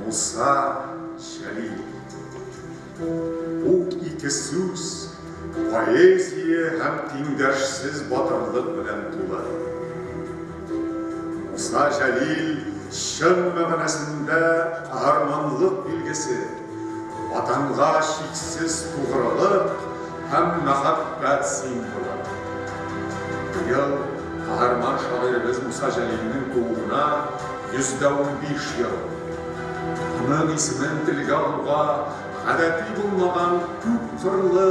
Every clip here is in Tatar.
Муса Җәлил. Бу ике сүз поэзия һәм тиңдәшсез батырлык белән тулы. Муса Җәлил чын мәгънәсендә каһарманлык билгесе, Ватанга чиксез тугрылык һәм мәхәббәт символы. Быел каһарман шагыйребез Муса Җәлилнең тууына 115 ел. Аның исемен телгә алуга гадәти булмаган күпкырлы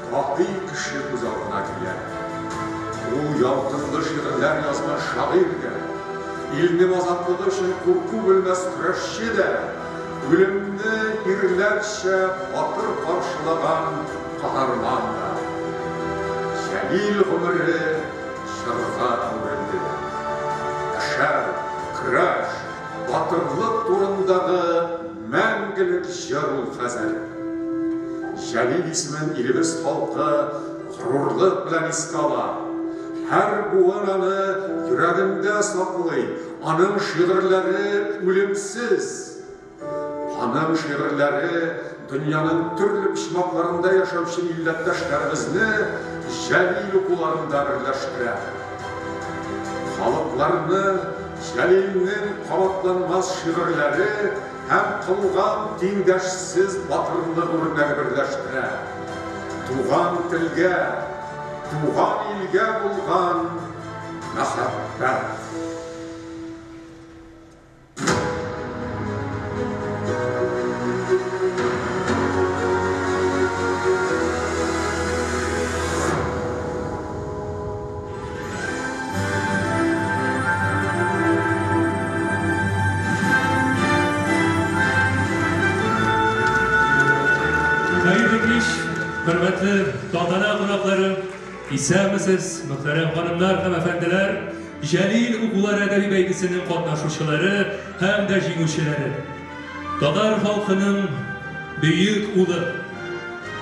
даһи кеше күз алдына килә. Ул ялкынлы шигырьләр язган шагыйрь дә, илнең азатлыгы өчен курку белмәс көрәшче дә, үлемне ирләрчә батыр каршылаган каһарман да. Җәлил гомере җырга әверелде. Яшәү, көрәш, батырлык турындагы мәңгелек җыр ул хәзер. Җәлил исемен илебез халкы горурлык белән искә ала. Һәр буын аны йөрәгендә саклый, аның шигырьләре үлемсез. Аның шигырьләре дөньяның төрле почмакларында яшәүче милләттәшләребезне Җәлил укуларында берләштерә. Халыкларны Җәлилнең кабатланмас шигырьләре һәм кылган тиңдәшсез батырлык үрнәге берләштерә. Туган телгә, туган илгә булган мәхәббәт. Хәерле кич, хөрмәтле тантана кунаклары, исәнмесез, мөхтәрәм ханымнар һәм әфәнделәр! Җәлил укулары әдәби бәйгесенең катнашучылары һәм дә җиңүчеләре. Татар халкының бөек улы,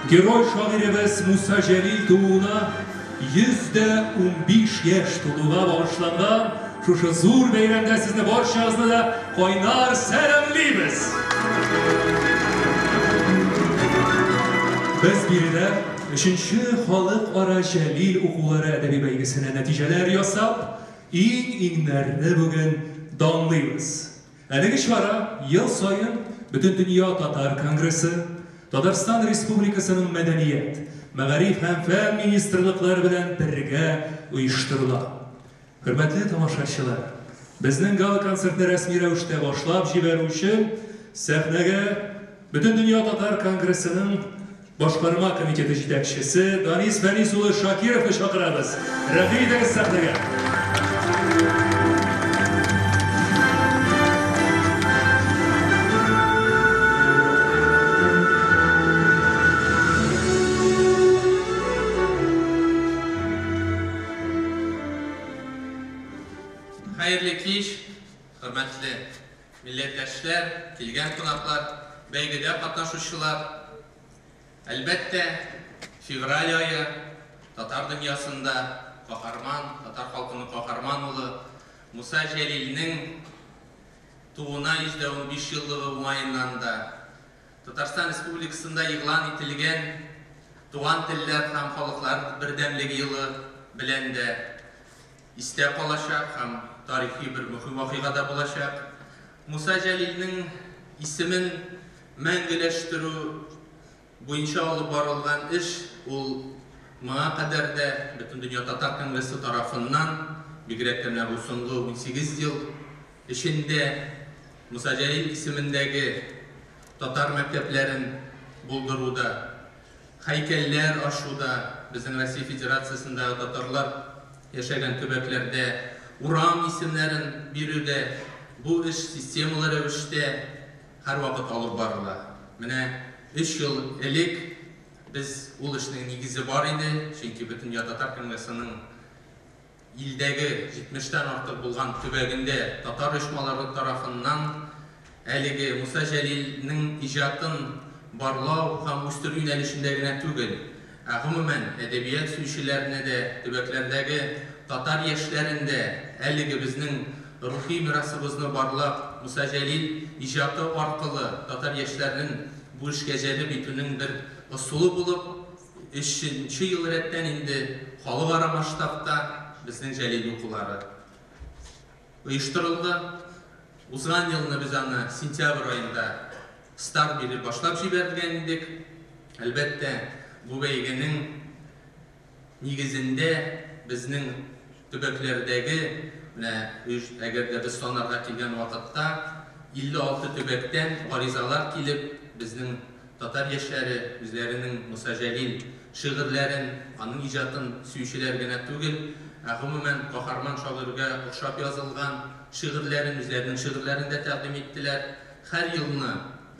герой шагыйребез Муса Җәлил тууына 115 яшь тулуга багышланган шушы зур бәйрәмдә сезне барчагызны да кайнар сәламлибез! Без биредә Өченче Халыкара Җәлил укулары әдәби бәйгесенә нәтиҗәләр ясап, иң-иңнәрне бүген данлыйбыз. Әлеге чара ел саен Бөтендөнья татар конгрессы, Татарстан Республикасының Мәдәният, мәгариф һәм фән министрлыклары белән бергә оештырыла. Хөрмәтле тамашачылар, безнең гала-концертны рәсми рәвештә башлап җибәрү өчен сәхнәгә Бөтендөнья татар конгрессының Башкарма комитеты җитәкчесе Данис Фәнис улы Шакировны чакырабыз. Рәхим итегез сәхнәгә! Хәерле кич, хөрмәтле милләттәшләр, килгән кунаклар, бәйгедә катнашучылар. Әлбәттә, февраль ае татар дөньясында каһарман, татар халкының каһарман улы Муса Җәлилнең тууына 115 еллыгы уңаеннан да, Татарстан Республикасында игълан ителгән Туган телләр һәм халыклар бердәмлеге елы белән дә истә калачак һәм тарихи бер мөһим вакыйга да булачак. Муса Җәлилнең исемен мәңгеләштерү буенча алып барылган эш ул моңа кадәр дә Бөтендөнья татар конгрессы тарафыннан, бигрәк тә менә бу соңгы 18 ел эчендә Муса Җәлил исемендәге татар мәктәпләрен булдыруда, һәйкәлләр ачуда, безнең Россия Федерациясендәге татарлар яшәгән төбәкләрдә урам исемнәрен бирүдә бу эш системалы рәвештә һәрвакыт алып барыла. Менә өч ел элек без ул эшнең нигезе бар иде, чөнки Бөтендөнья татар конгрессының илдәге 70тән артык булган төбәгендә татар оешмалары тарафыннан әлеге Муса Җәлилнең иҗатын барлау һәм үстерү юнәлешендә генә түгел, ә гомумән әдәбият сөючеләрне дә, төбәкләрдәге татар яшьләрен дә әлеге безнең рухи мирасыбызны барлап, Муса Җәлил иҗаты аркылы татар яшьләрен бу эшкә җәлеп итүнең бер ысулы булып, 3нче ел рәттән инде халыкара масштабта безнең Җәлил укулары оештырылды. Узган елны без аны сентябрь аенда старт биреп башлап җибәргән идек. Әлбәттә, бу бәйгенең нигезендә безнең төбәкләрдәге, менә әгәр дә без санарга килгән вакытта 56 төбәктән гаризалар килеп, безнең татар яшьләре үзләренең Муса Җәлил шигырьләрен, аның иҗатын сөючеләр генә түгел, ә гомумән каһарман шагыйрьгә охшап язылган шигырьләрен, үзләренең шигырьләрен дә тәкъдим иттеләр. Һәр елны,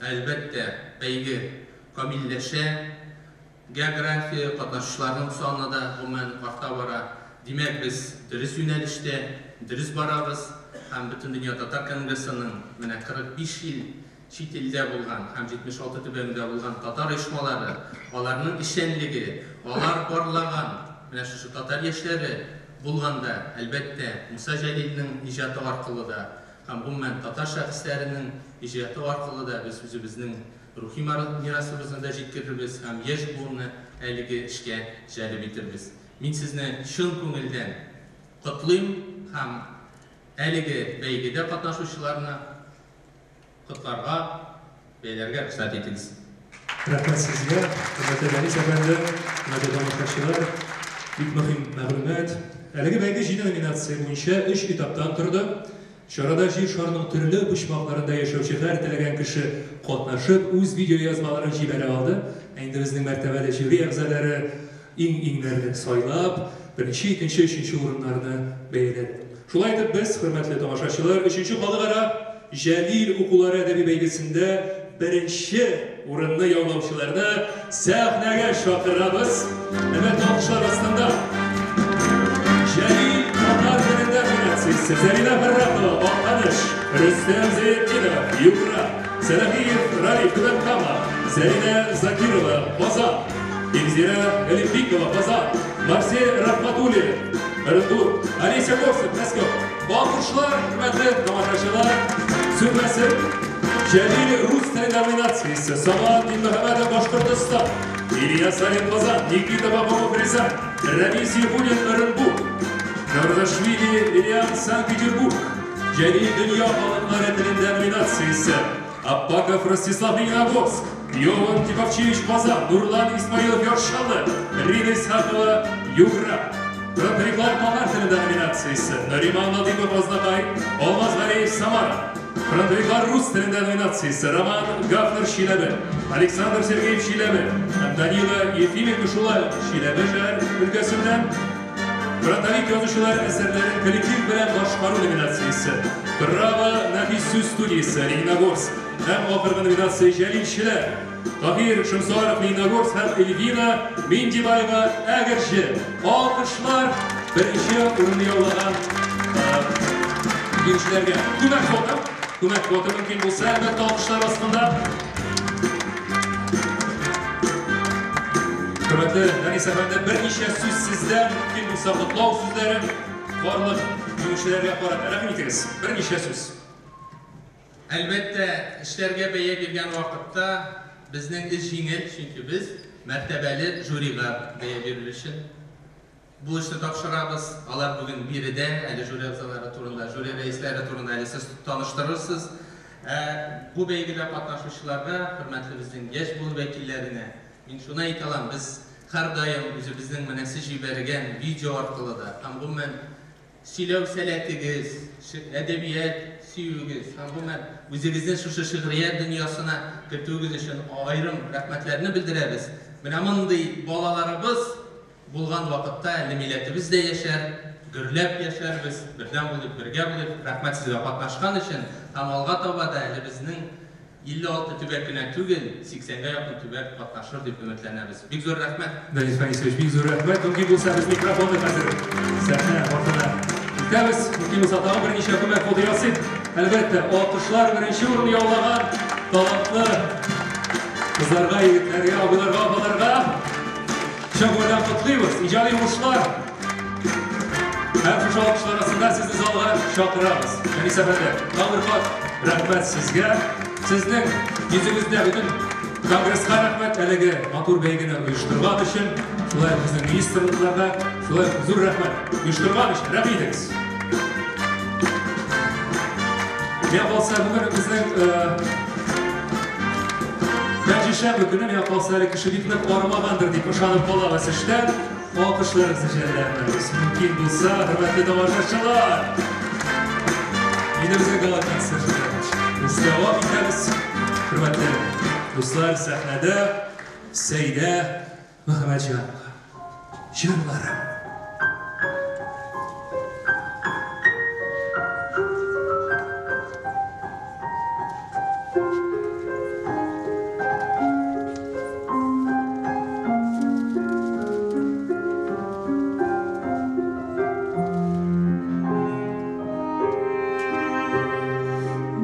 әлбәттә, бәйге камилләшә, география, катнашучыларның саны да гомумән арта бара. Димәк, без дөрес юнәлештә, дөрес барабыз һәм Бөтендөнья татар конгрессының менә 45 ел чит илдә булган һәм 76 төбәгендә булган татар оешмалары, аларның эшчәнлеге, алар барлаган менә шушы татар яшьләре булганда, әлбәттә, Муса Җәлилнең иҗаты аркылы да һәм гомумән татар шәхесләренең иҗаты аркылы да без үзебезнең рухи мирасыбызны да җиткерербез һәм яшь буынны әлеге эшкә җәлеп итербез. Мин сезне чын күңелдән котлыйм һәм әлеге бәйгедә катнашучыларны котларга, бәяләргә рөхсәт итегез. Рәхмәт сезгә, хөрмәтле Дәнис әфәнде, хөрмәтле тамашачылар. Бик мөһим мәгълүмат. Әлеге бәйге 7 номинация буенча 3 этаптан торды. Чарада җир шарының төрле почмакларында яшәүче һәр теләгән кеше катнашып, үз видеоязмаларын җибәрә алды. Ә инде безнең мәртәбәле жюри әгъзалары иң-иңнәрне сайлап, беренче, икенче, өченче урыннарны бәяләде. Шулай итеп без, хөрмәтле тамашачылар, өченче халыкара Җәлил укулары әдәби бәйгесендә беренче урынны яулаучыларны сәхнәгә чакырабыз. Әлбәттә, алкышлар астында. Җәлил татар телендә номинациясе. Зәринә Фәррахова, Актаныш, Рөстәм Зәйнетдинов, Югра, Сәләхиев Ралиф, Түбән Кама, Зәринә Закирова, Казан, Илзира Галимбикова, Казан, Марсель Рахматуллин, Ырынбур, Олеся Корсак, Мәскәү. Алкышлар, хөрмәтле тамашачылар, сүнмәсен. Җәлил рус теле номинациясе. Самат Динмөхәммәтов, Башкортостан, Илья Салин, Казан, Никита Бабаков, Рязань, Рамис Сейфуллин, Ырынбур, Наврозашвили Ильян, Санкт-Петербург. Җәлил дөнья халыклары телендә номинациясе. Аппаков Ростислав, Лениногорск, Йован Типовчевич, Казан, Нурлан Исмаилов, Яр Чаллы, Рина Исхакова, Югра. Фронтовиклар татар телендә номинациясе. Нариман Ладыпов, Азнакай, Алмаз Галиев, Самара. Фронтовиклар рус телендә номинациясе. Роман Гафнер, Чиләбе, Александр Сергеев, Чиләбе һәм Данила Ефименко шулай ук Чиләбе шәһәр өлкәсеннән. Фронтовик язучылар әсәрләрен коллектив белән башкару номинациясе. Браво нәфис сүз студиясе, Лениногорск. Һәм ахыргы номинация Җәлилчеләр. Таһир Шәмсуаров, Лениногорск һәм Эльвина Миндибаева, Әгерҗе. Алкышлар беренче урынны яулаган җиңүчеләргә. Күмәк фото, күмәк фото мөмкин булса, әлбәттә, алкышлар астында. Хөрмәтле Дәнис әфәнде, берничә сүз сездән, мөмкин булса, котлау сүзләре барлык җиңүчеләргә карата. Рәхим итегез, берничә сүз. Әлбәттә, эшләргә бәя биргән вакытта безнең эш җиңел, чөнки без мәртәбәле жюрига бәя бирер өчен бу эшне тапшырабыз. Алар бүген биредә, әле жюри әгъзалары турында, жюри рәисләре турында әле сез таныштырырсыз. Ә бу бәйгедә катнашучыларга, хөрмәтле безнең яшь буын вәкилләренә, мин шуны әйтә алам, без һәрдаим үзебезнең менә сез җибәргән видео аркылы да һәм гомумән сөйләү сәләтегез, әдәбият сөюегез һәм гомумән үзегезне шушы шигърият дөньясына кертүегез өчен аерым рәхмәтләрне белдерәбез. Менә мондый балаларыбыз булган вакытта әле милләтебез дә яшәр, гөрләп яшәрбез, бердәм булып, бергә булып. Рәхмәт сезгә катнашкан өчен һәм алга таба да әле безнең 56 төбәк кенә түгел, 80гә якын төбәк катнашыр дип өметләнәбез. Бик зур рәхмәт. Дәнис Фәнисович, бик зур рәхмәт. Мөмкин булса, без микрофонны хәзер сәхнә артына илтәбез. Мөмкин булса, тагын берничә күмәк фото ясыйк. Әлбәттә, алкышлар беренче урын яулаган талантлы кызларга, егетләргә, абыйларга, апаларга. Чын күңелдән котлыйбыз. Иҗади уңышлар. Һәм шушы алкышлар астында сезне залга чакырабыз. Фәнис әфәнде, тагын бер кат рәхмәт сезгә. Сезнең йөзегездә бөтен конгресска рәхмәт, әлеге матур бәйгене оештырган өчен, шулай ук безнең министрлыкларга, шулай ук зур рәхмәт оештырган өчен. Рәхмәт итегез. Миңа калса, бүген безнең Пәнҗешәмбе көне, миңа калса, әле кеше бик нык арымагандыр дип ышанып калабыз эштән. Алкышларыгызны жәлләмәгез. Мөмкин булса, хөрмәтле тамашачылар. Инде безнең гала-концерт без дәвам итәбез. Хөрмәтле дуслар, сәхнәдә Сәйдә Мөхәммәтҗанова. Җырларым.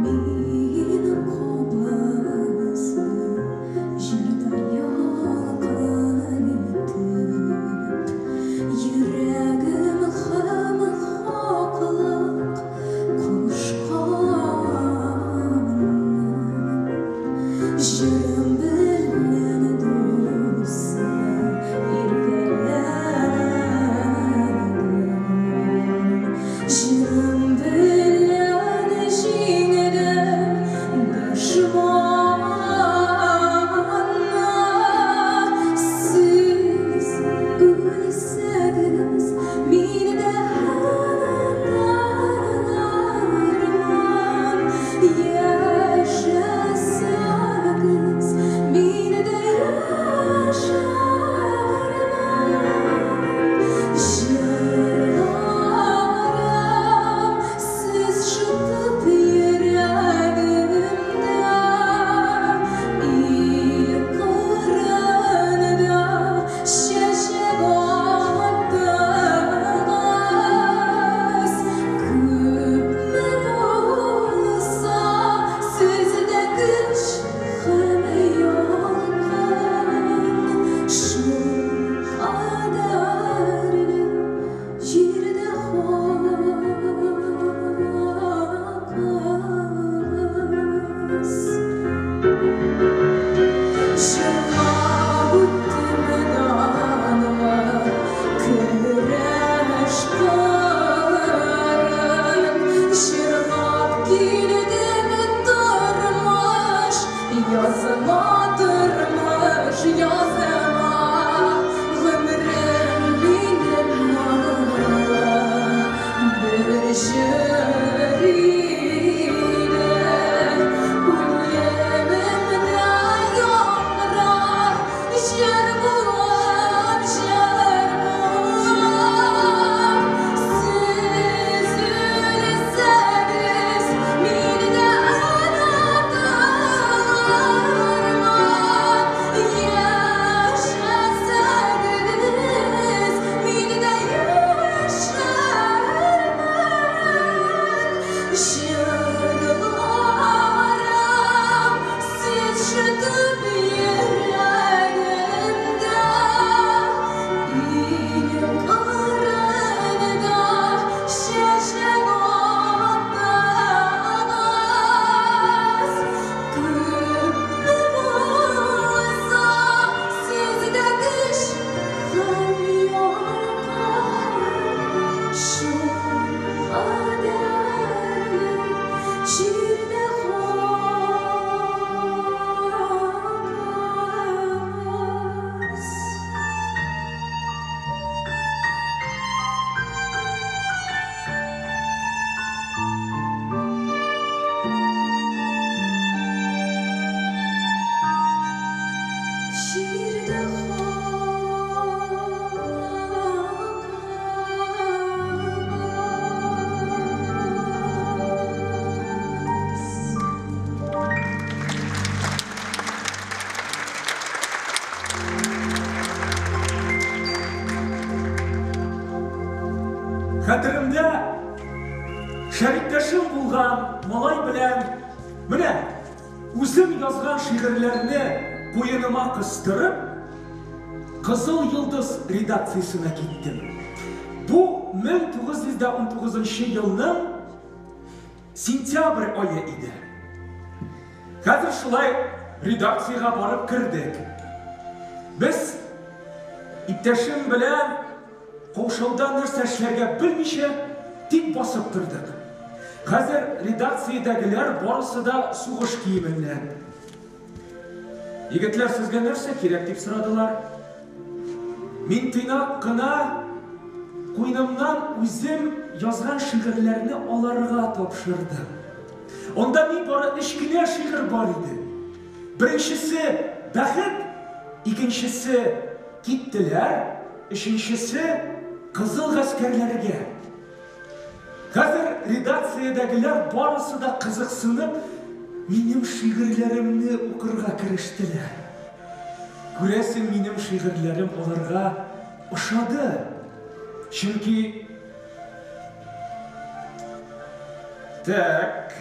Минем кабызды җырда ялкын итеп, Йөрәгем һәм хаклык кушканны. Җырым белән дусым иркәләдем, Җырым белән җиңдем дошманны. Сез үлсәгез, мин дә онытылырмын. Яшәсәгез, мин дә яшәрмен. Җырларым сез шытып йөрәгемдә, Ил кырында чәчәк аттыгыз. Күпме булса сездә көч һәм ялкын, Шул кадәрле җирдә хакыгыз. Җырлап үттем данлы көрәш кырын, Җырлап килдем тормыш язма, тормыш язма. Гомерем минем моңлы бер җыр иде, Үлемем дә яңгырар җыр булып, җыр булып. Сез үлсәгез, мин дә онытылырмын. Яшәсәгез, мин дә яшәрмен. Җырларым сез шытып йөрәгемдә, Ил кырында чәчәк аттыгыз. Күпме булса сездә көч һәм ялкын, Шул кадәрле җирдә хакыгыз. Җирдә хакыгыз. Хәтеремдә, шәриктәшем булган малай белән менә үзем язган шигырьләрне куеныма кыстырып, Кызыл Йолдыз редакциясенә киттем. Бу 1919 елның сентябрь ае иде. Хәзер шулай редакциягә барып кердек. Без иптәшем белән каушаудан нәрсә эшләргә белмичә тик басып тордык. Хәзер редакциядәгеләр барысы да сугыш киеменнән. Егетләр, сезгә нәрсә кирәк дип сорадылар. Мин тыйнак кына куйнымнан үзем язган шигырьләрне аларга тапшырдым. Анда ни бары өч кенә шигырь бар иде. Беренчесе бәхет, икенчесе киттеләр, өченчесе кызыл гаскәрләргә. Хәзер редакциядәгеләр барысы да кызыксынып минем шигырьләремне укырга керештеләр. Күрәсең, минем шигырьләрем аларга ошады. Чөнки так,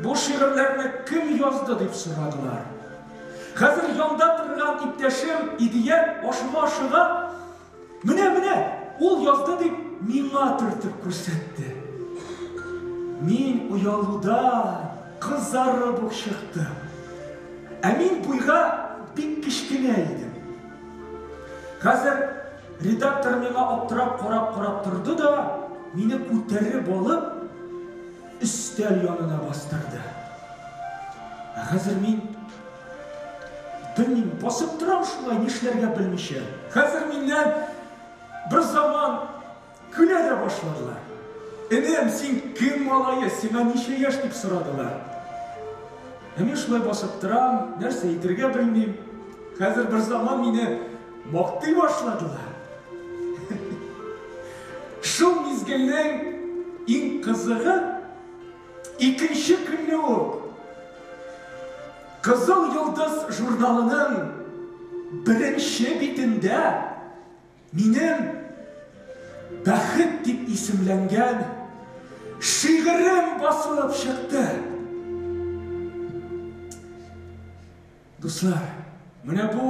бу шигырьләрне кем язды дип сорадылар. Хәзер янда торган иптәшем Идият ашыга-ашыга, менә, менә, ул язды дип миңа төртеп күрсәтте. Мин оялудан кызарып ук чыктым. Ә мин буйга бик кечкенә идем. Хәзер редактор миңа аптырап карап-карап торды да, мине күтәреп алып, өстәл янына бастырды. Ә хәзер мин белмим, басып торам шулай, нишләргә белмичә. Хәзер миннән бер заман көлә дә башладылар. Энем, син кем малае, сиңа ничә яшь дип сорадылар. Ә мин шулай басып торам, нәрсә әйтергә белмим. Хәзер бер заман мине мактый башладылар. Шул мизгелнең иң кызыгы, икенче көнне үк Кызыл йолдыз журналының беренче битендә минем Бәхет дип исемләнгән шигырем басылып чыкты. Дуслар, менә бу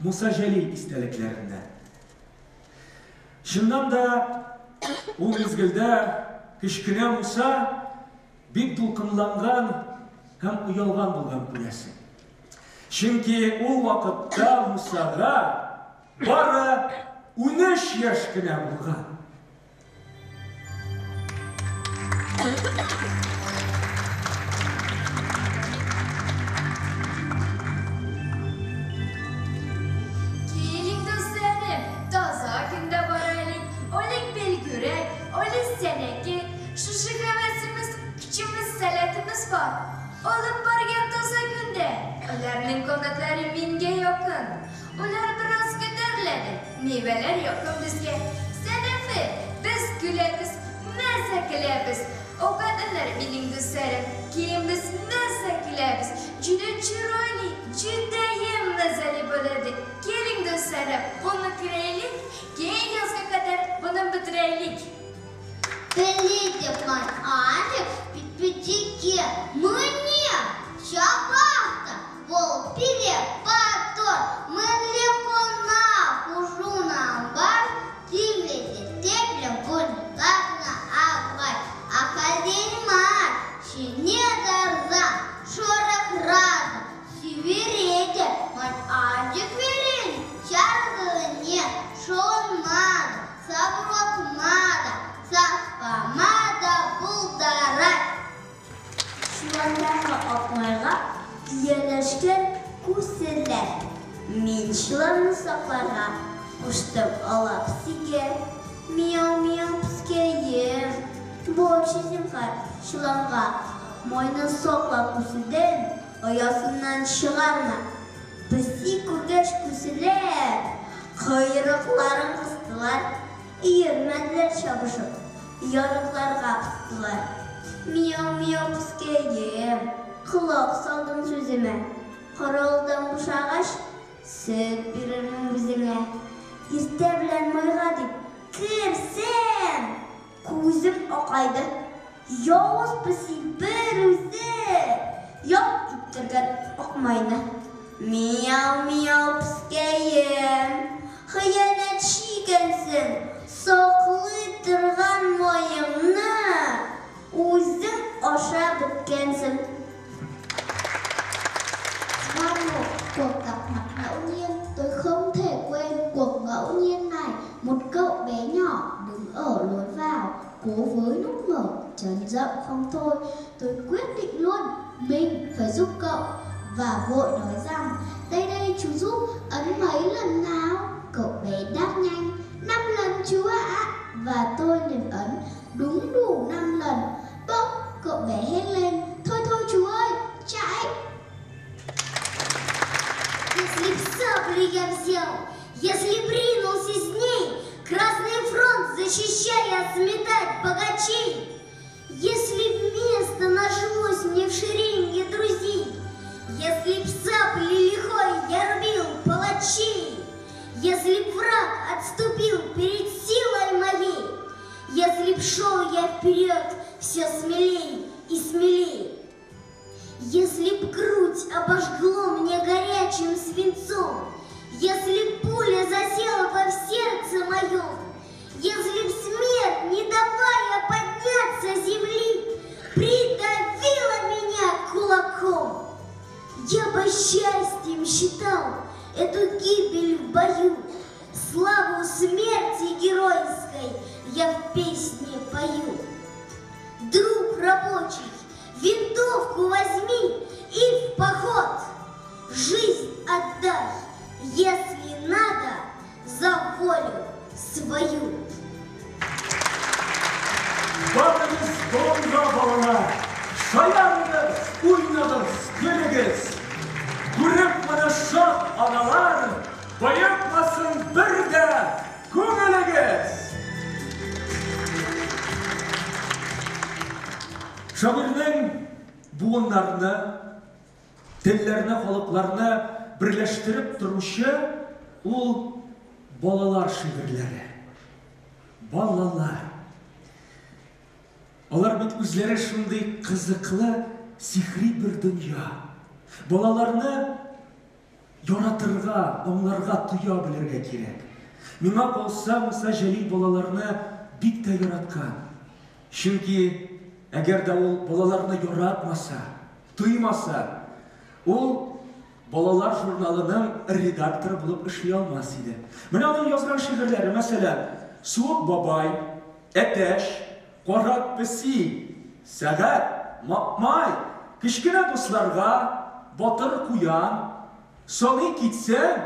Муса Җәлил истәлекләреннән. Чыннан да, ул мизгелдә кечкенә Муса бик дулкынланган һәм оялган булган күрәсең. Чөнки ул вакытта Мусага бары 13 яшь кенә булган. Килиң, дусларым, таза көндә барайлык, Олик белгүрәк, олик сәнәке, шушы һәвәсебез, көчебез, сәләтебез бар. Алып барган таза көндә, аларның канатлары мингә якын. Улар бераз күтәреләде, мивәләр якын безгә. Сәнәфе, без көләбез, мәзә көләбез. Окадылар минем дусларым, keyin biz мәзә көләбез. Juda chiroyli, judayam mazali bo'ladi. Keling do'stlarim, buni ko'raylik, keyin yozga qadar buni bitiraylik. Билетик Аник пипедике мне чабахта вол пиле патор мынле кона хужуна бар тимледе тепле бунларна агай ахалельмар шине дарза шорох раза сиверете ман ажик верен чарзылыне шонмада сабротмада саспамада булдарат. Чуландагы Акмайга ияләшкән күселәр. Мин чуланны сакларга куштым алап сиге. Мияу-мияу пескәем. Барчы зинһар чуланга. Майны сакла күседән, оясыннан чыгарма. Песи күргәч күселәр койрыкларын кыстылар, йөрмәделәр чабышып, ярыкларга пыстылар. Мияу-мияу пескәем, колак салдың сүземә. Коралдан бушагач, сөт бирермен үзеңә. Иртә белән майга дип керсәм, күзем акайды. Явыз песи бер үзе яп иттергән Акмайны. Мияу-мияу пескәем, хыянәтче Хыянәтче икәнсең, саклый торган маеңны үзең ашап беткәнсең. Звонок, cuộc gặp mặt ngẫu nhiên, tôi không thể quên cuộc ngẫu nhiên này. Một cậu bé nhỏ đứng ở lối vào, cố với nút mở, chấn rộng không thôi. Tôi quyết định luôn, mình phải giúp cậu và vội nói rằng đây đây chú giúp, ấn mấy lần nào? Cậu bé đáp nhanh, 5 lần chú ạ. Và tôi liền ấn đúng đủ 5 lần. Bỗng cậu bé hét lên, thôi thôi chú ơi, chạy. Если б саблю я взял, если б ринулся с ней, Красный фронт защищая, сметать богачей, если б место нашлось мне в шеренге друзей, если б саблей лихой я рубил палачей, если б враг отступил перед силой моей, если б шел я вперед все смелей и смелей, если б грудь обожгло мне горячим свинцом, если б пуля засела во сердце моем, если б смерть, не давая подняться земли, придавила меня кулаком, я бы счастьем считал эту гибель в бою, славу смерти геройской я в песне пою. Друг рабочий, винтовку возьми и в поход, жизнь отдай, если надо, за волю свою. Барыгыз болынга, балалар, шаярыгыз, уйнагыз, көлегез. Күреп моны шат аналар, боекмасын бер дә күңелегез. Шагыйрьнең буыннарны, телләрне, халыкларны берләштереп торучы ул балалар шигырьләре. Балалар. Алар бит үзләре шундый кызыклы, сихри бер дөнья. Балаларны яратырга, аңларга, тоя белергә кирәк. Миңа калса, Муса Җәлил балаларны бик тә яраткан. Чөнки әгәр дә ул балаларны яратмаса, тоймаса, ул балалар журналының редакторы булып эшли алмас иде. Менә аның язган шигырьләре, мәсәлән, Суык бабай, Әтәч, Кара песи, Сәгать, Май, Кечкенә дусларга, Батыр куян, саный китсәң,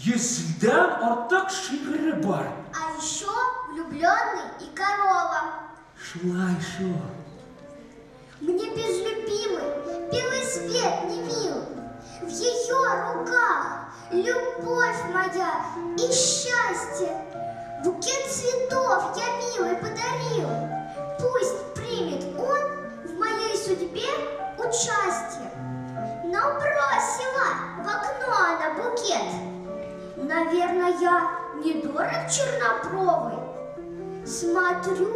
100дән артык шигыре бар. А еще влюбленный и корова. Шулай шул. Мне без любимой белый свет не мил. В ее руках любовь моя и счастье. Букет цветов я милой подарил. Пусть примет он в моей судьбе участие. Но бросила в окно она букет. Наверное, я недорог чернобровый. Смотрю,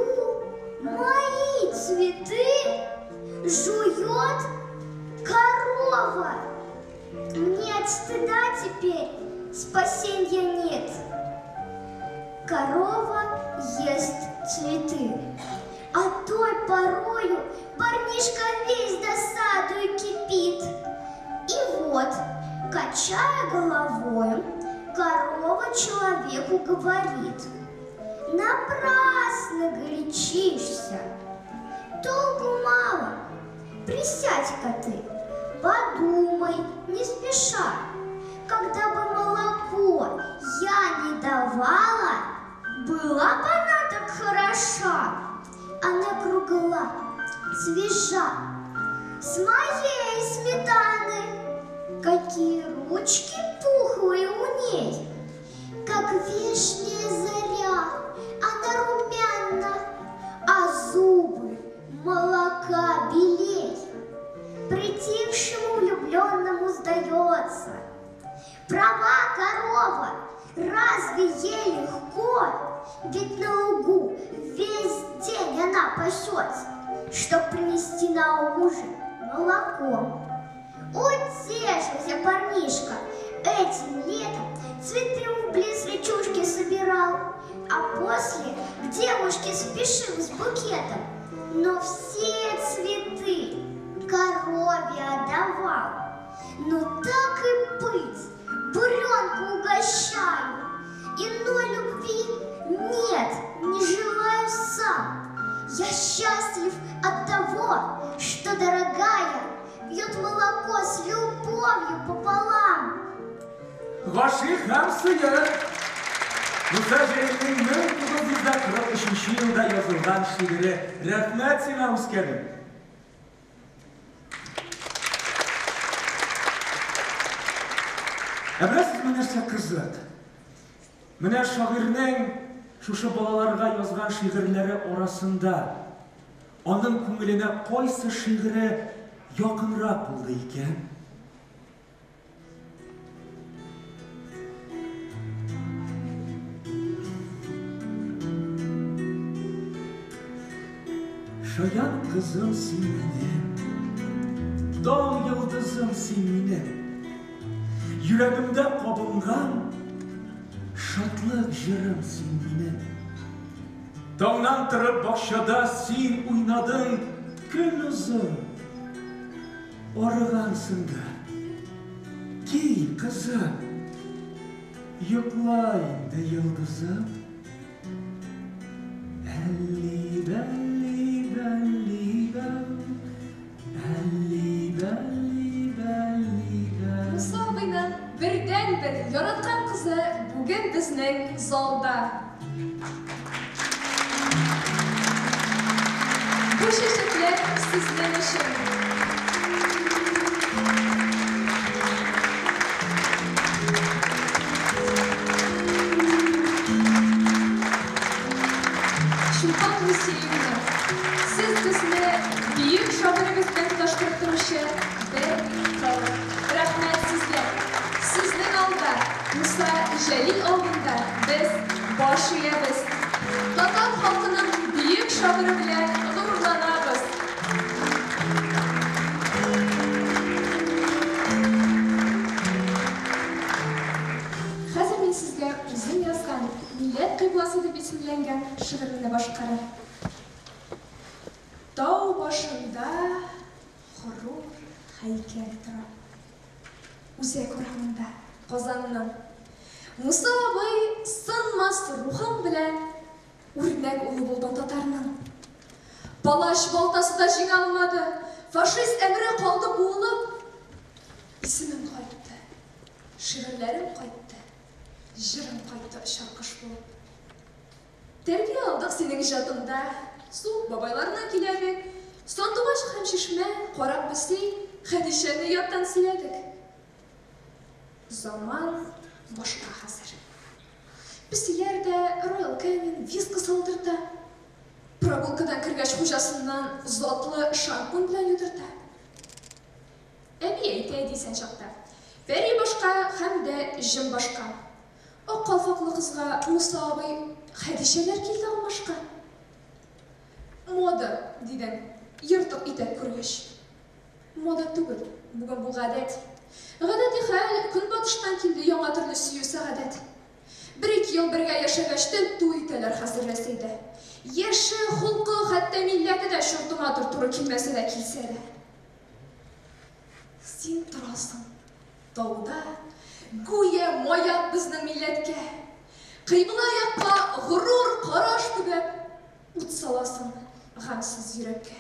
мои цветы жует корова. Мне от стыда теперь спасенья нет. Корова ест цветы. А той порою парнишка весь досадою кипит. И вот, качая головой, корова человеку говорит: напрасно горячишься, толку мало, присядь-ка ты, подумай, не спеша. Когда бы молоко я не давала, была бы она так хороша. Она кругла, свежа, с моей сметаны. Какие ручки пухлые у ней, как вешняя заря, она румяна, а зубы молока белей. Притихшему влюбленному сдается: права корова, разве ей легко? Ведь на лугу весь день она пасется, чтоб принести на ужин молоко. Утешился парнишка, Этим летом цветы близ речушки собирал, а после к девушке спешил с букетом, но все цветы корове отдавал. Ну так и быть, буренку угощаю, иной любви нет, не желаю сам. Я счастлив от того, что дорогая пьет молоко с любовью пополам. Гашыйк һәм сыер. Муса Җәлилнең 1943 елда язылган шигыре. Рәхмәт сиңа, үскәнем. Ә беләсезме нәрсә кызык? Менә шагыйрьнең шушы балаларга язган шигырьләре арасында аның күңеленә кайсы шигыре якынрак булды икән? Шаян кызым син минем, таң йолдызым син минем, йөрәгемдә кабынган шатлык җырым син минем. Таңнан торып бакчада син уйнадың көн озын, арыгансың да. Кил, кызым, йокла инде, йолдызым. Әлли бәлли бәлли бәл, әлли бәлли бәлли бәл. Муса абыйның бердәнбер яраткан кызы бүген безнең залда. Бу чәчәкләр сезнең өчен. Чулпан Мусеевна, сез безне бөек шагыйребез белән тоташтырып торучы бер кыл. Рәхмәт сезгә. Сезнең алда, Муса Җәлил алдында без баш иябез. Татар халкының бөек шагыйре белән горурланабыз. Хәзер мин сезгә үзем язган Милләт кыйбласы дип исемләнгән шигыремне башкарам. Тау башында горур һәйкәл тора. Үзәк урамында Казанның. Муса абый сынмас рухың белән үрнәк улы булдың татарның. Палач балтасы да җиңә алмады. Фашист әмере калды буылып. Исемең кайтты, шигырьләрем кайтты, җырым кайтты очар кош булып. Тәрбия алдык синең иҗатыңда, су бабайларны көйләдек, сандугач һәм чишмә, карак песи, Хәдичәне яттан сөйләдек. Заман башка хәзер. Песиләр дә Royal Canin, Whiskas алдырта. Прогулкадан кергәч хуҗасыннан затлы шампунь белән юдырта. Әби әйтә иде исән чакта. Пәри башка һәм дә җен башка. Ак калфаклы кызга Муса абый Хәдичәләр килде алмашка. Мода, дидең, ертык итәк күргәч. Мода түгел, бүген бу гадәт. Гадәти хәл, көнбатыштан килде яңа төрле сөю сәгадәт. Бер-ике ел бергә яшәгәчтен туй итәләр хәзер Рәсәйдә. Яше, холкы, хәтта милләте дә чуртымадыр туры килмәсә дә килсә дә. Син торасың тауда, гүя маяк безнең милләткә. Кыйбла якка горур караш төбәп, ут саласың гамьсез йөрәккә.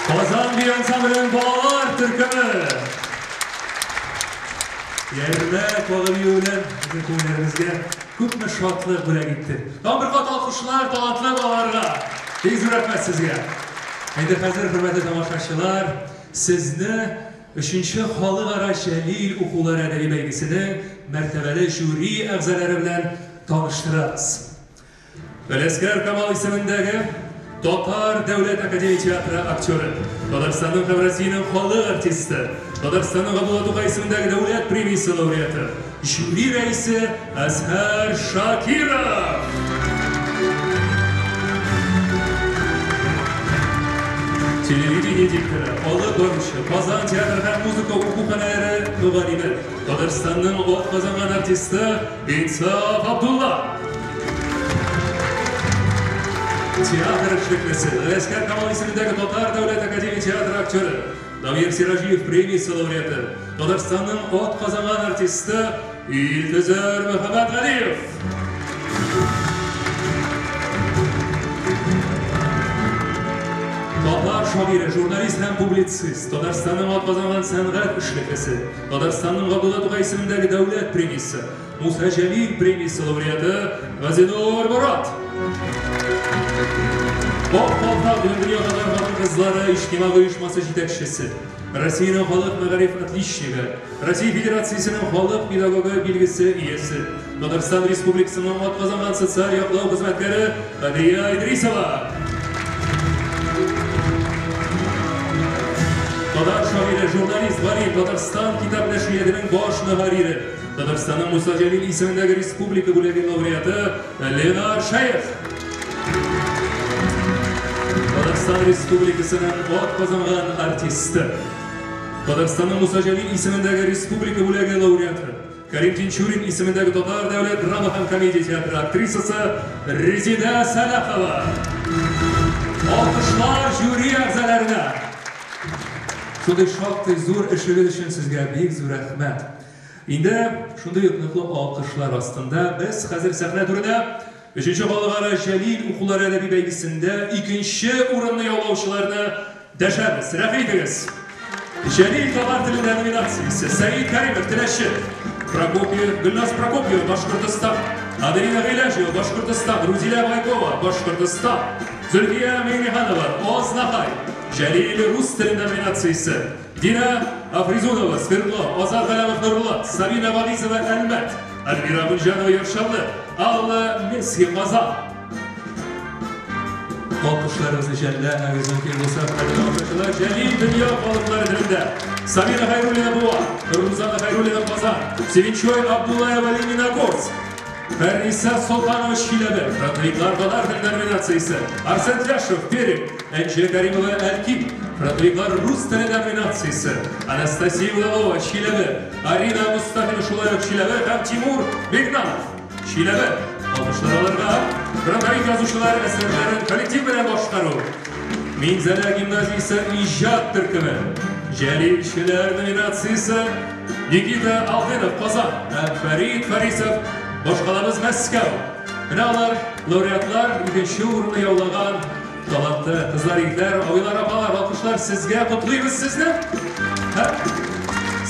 Казан бию ансамбленең балалар төркеме. Ярмәк балы бию белән безнең күңелләребезгә күпме шатлык бүләк итте. Тагын бер кат алкышлар талантлы балаларга. Бик зур рәхмәт сезгә. Инде хәзер, хөрмәтле тамашачылар, сезне Өченче халыкара Җәлил укулары әдәби бәйгесенең мәртәбәле жюри әгъзалары белән таныштырабыз. Галиәсгар Камал исемендәге Татар дәүләт академия театры актеры, Татарстанның һәм Россиянең халык артисты, Татарстанның Габдулла Тукай исемендәге дәүләт премиясе лауреаты, жюри рәисе Әзһәр Шакиров. Телевидение дикторы, алып баручы, Казан театры һәм музыка укуханәләре мөгаллиме, Татарстанның атказанган артисты Инсаф Абдулла. Театр эшлеклесе, Галиәсгар Камал исемендәге Татар дәүләт академия театры актеры, Дамир Сираҗиев премиясе лауреаты, Татарстанның атказанган артисты Илгизәр Мөхәммәтгалиев. Татар шагыйре, журналист һәм публицист, Татарстанның атказанган сәнгать эшлеклесе, Татарстанның Габдулла Тукай исемендәге дәүләт премиясе, Муса Җәлил премиясе лауреаты Газинур Морат. Ак калфак Бөтендөнья татар хатын-кызлары иҗтимагый оешмасы җитәкчесе, Россиянең халык мәгариф отличнигы, Россия Федерациясенең халык педагогы билгесе иясе, Татарстан Республикасының атказанган социаль яклау хезмәткәре Кадрия Идрисова. Татар шагыйре, журналист, галим, Татарстан китап нәшриятының баш мөхәррире, Татарстанның Муса Җәлил исемендәге республика бүләге лауреаты Ленар Шәех. Татарстан Республикасының атказанган артисты. Татарстанның Муса Җәлил исемендәге республика бүләге лауреаты. Карим Тинчурин исемендәге Татар дәүләт драма һәм комедия театры актрисасы Резеда Сәлахова. Алкышлар жюри әгъзаларына. Шундый шактый зур эшегез өчен сезгә бик зур рәхмәт. Инде шундый ук ныклы алкышлар астында без хәзер сәхнә түренә Өченче халыкара Җәлил укулары әдәби бәйгесендә икенче урынны яулаучыларны дәшәбез. Рәхим итегез! Җәлил татар телендә номинациясе Сәид Кәримов, Теләче, Прокопьев, Гөлназ Прокопьева, Башкортостан, Аделина Гыйләҗева, Башкортостан, Рузилә Байкова, Башкортостан, Зөлфия Миңнеханова, Азнакай, Җәлил рус телендә номинациясе Дина Афризунова, Свердлов, Азат Галәмов, Нурлат, Сабина Вагизова, Әлмәт, Альмира Гүлҗанова, Яр Чаллы, Алла Месхи, Казан. Алкышларыгызны жәлләмәгез, мөмкин булса, хөрмәтле тамашачылар, Җәлил дөнья халыклары телендә. Сабина Хәйруллина, Буа, Рузана Хәйруллина, Казан, Севинчой Абдуллаева, Лениногорск, Фәрниса Солтанова, Чиләбе, Фронтовиклар татар теле номинациясе, Арсен Тляшев, Пермь, Әнҗе Каримова, Әлки, Фронтовиклар рус теле номинациясе, Анастасия Удалова, Чиләбе, Арина Мустафина, шулай ук Чиләбе һәм Тимур Бигнанов, Чиләбе. Алкышлар аларга. Фронтовик язучылар әсәрләрен коллектив белән башкару. Минзәлә гимназиясе иҗат төркеме. Җәлилчеләр номинациясе Никита Алгынов, Казан, һәм Фәрит Фарисов, башкалабыз Мәскәү. Менә алар, лауреатлар, икенче урынны яулаган талантлы кызлар, егетләр, абыйлар, апалар, алкышлар сезгә, котлыйбыз сезне. Һәм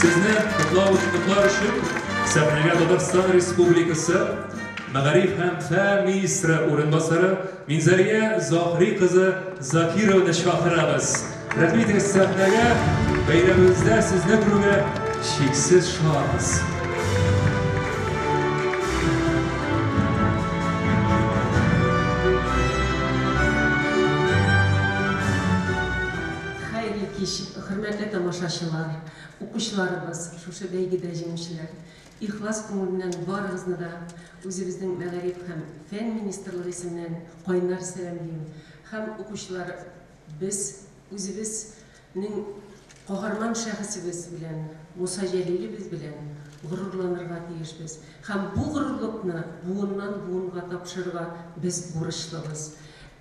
сезне котлау, котлар өчен сәхнәгә Татарстан Республикасы Мәгариф һәм фән министры урынбасары Минзәлия Заһри кызы Закированы чакырабыз. Рәхим итегез сәхнәгә, бәйрәмебездә сезне күрүгә чиксез шатбыз. Хәерле кич, хөрмәтле тамашачылар, укучыларыбыз, шушы бәйгедә җиңүчеләр. Ихлас күңелемнән барыгызны да үзебезнең Мәгариф һәм фән министрлыгы исеменнән кайнар сәламлим. Һәм укучылар, без үзебез нең каһарман шәхесебез белән, Муса Җәлилебез белән горурланырга тиешбез. Һәм бу горурлыкны буыннан буынга тапшырырга без бурычлыбыз.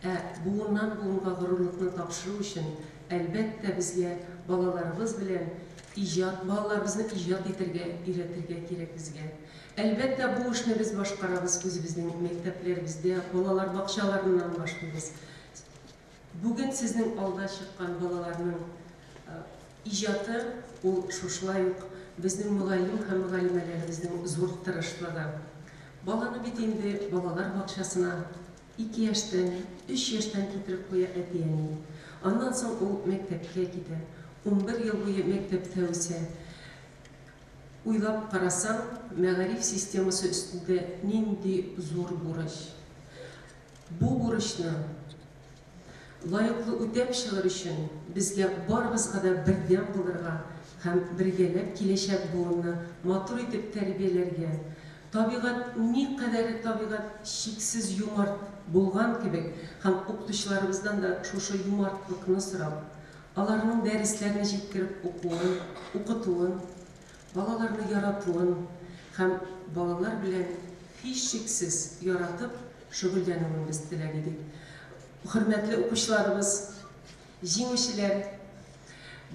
Ә буыннан буынга горурлыкны тапшыру өчен, әлбәттә, безгә балаларыбыз белән Иҗат, балаларыбызны иҗат итәргә өйрәтергә кирәк безгә. Әлбәттә, бу эшне без башкарабыз үзебезнең мәктәпләребездә, балалар бакчаларыннан башлыйбыз. Бүген сезнең алда чыккан балаларның иҗаты ул шушылай ук безнең мөгаллим һәм мөгаллимәләребезнең зур тырышлыгы. Баланы бит инде балалар бакчасына 2 яшьтән, 3 яшьтән китереп куя әти-әни. Аннан соң ул мәктәпкә китә. 11 ел буе мәктәптә үсә. Уйлап карасаң, мәгариф системасы өстендә нинди зур бурыч. Бу бурычны лаеклы үтәп чыгыр өчен безгә барыбызга да бердәм булырга һәм бергәләп киләчәк буынны матур итеп тәрбияләргә, табигать никадәр табигать чиксез юмарт булган кебек һәм укытучыларыбыздан да шушы юмартлыкны сорап, аларның дәресләрне җиткереп укуын, укытуын, балаларны яратуын һәм балалар белән һичшиксез яратып шөгыльләнүен без теләр идек. Хөрмәтле укучыларыбыз, җиңүчеләр,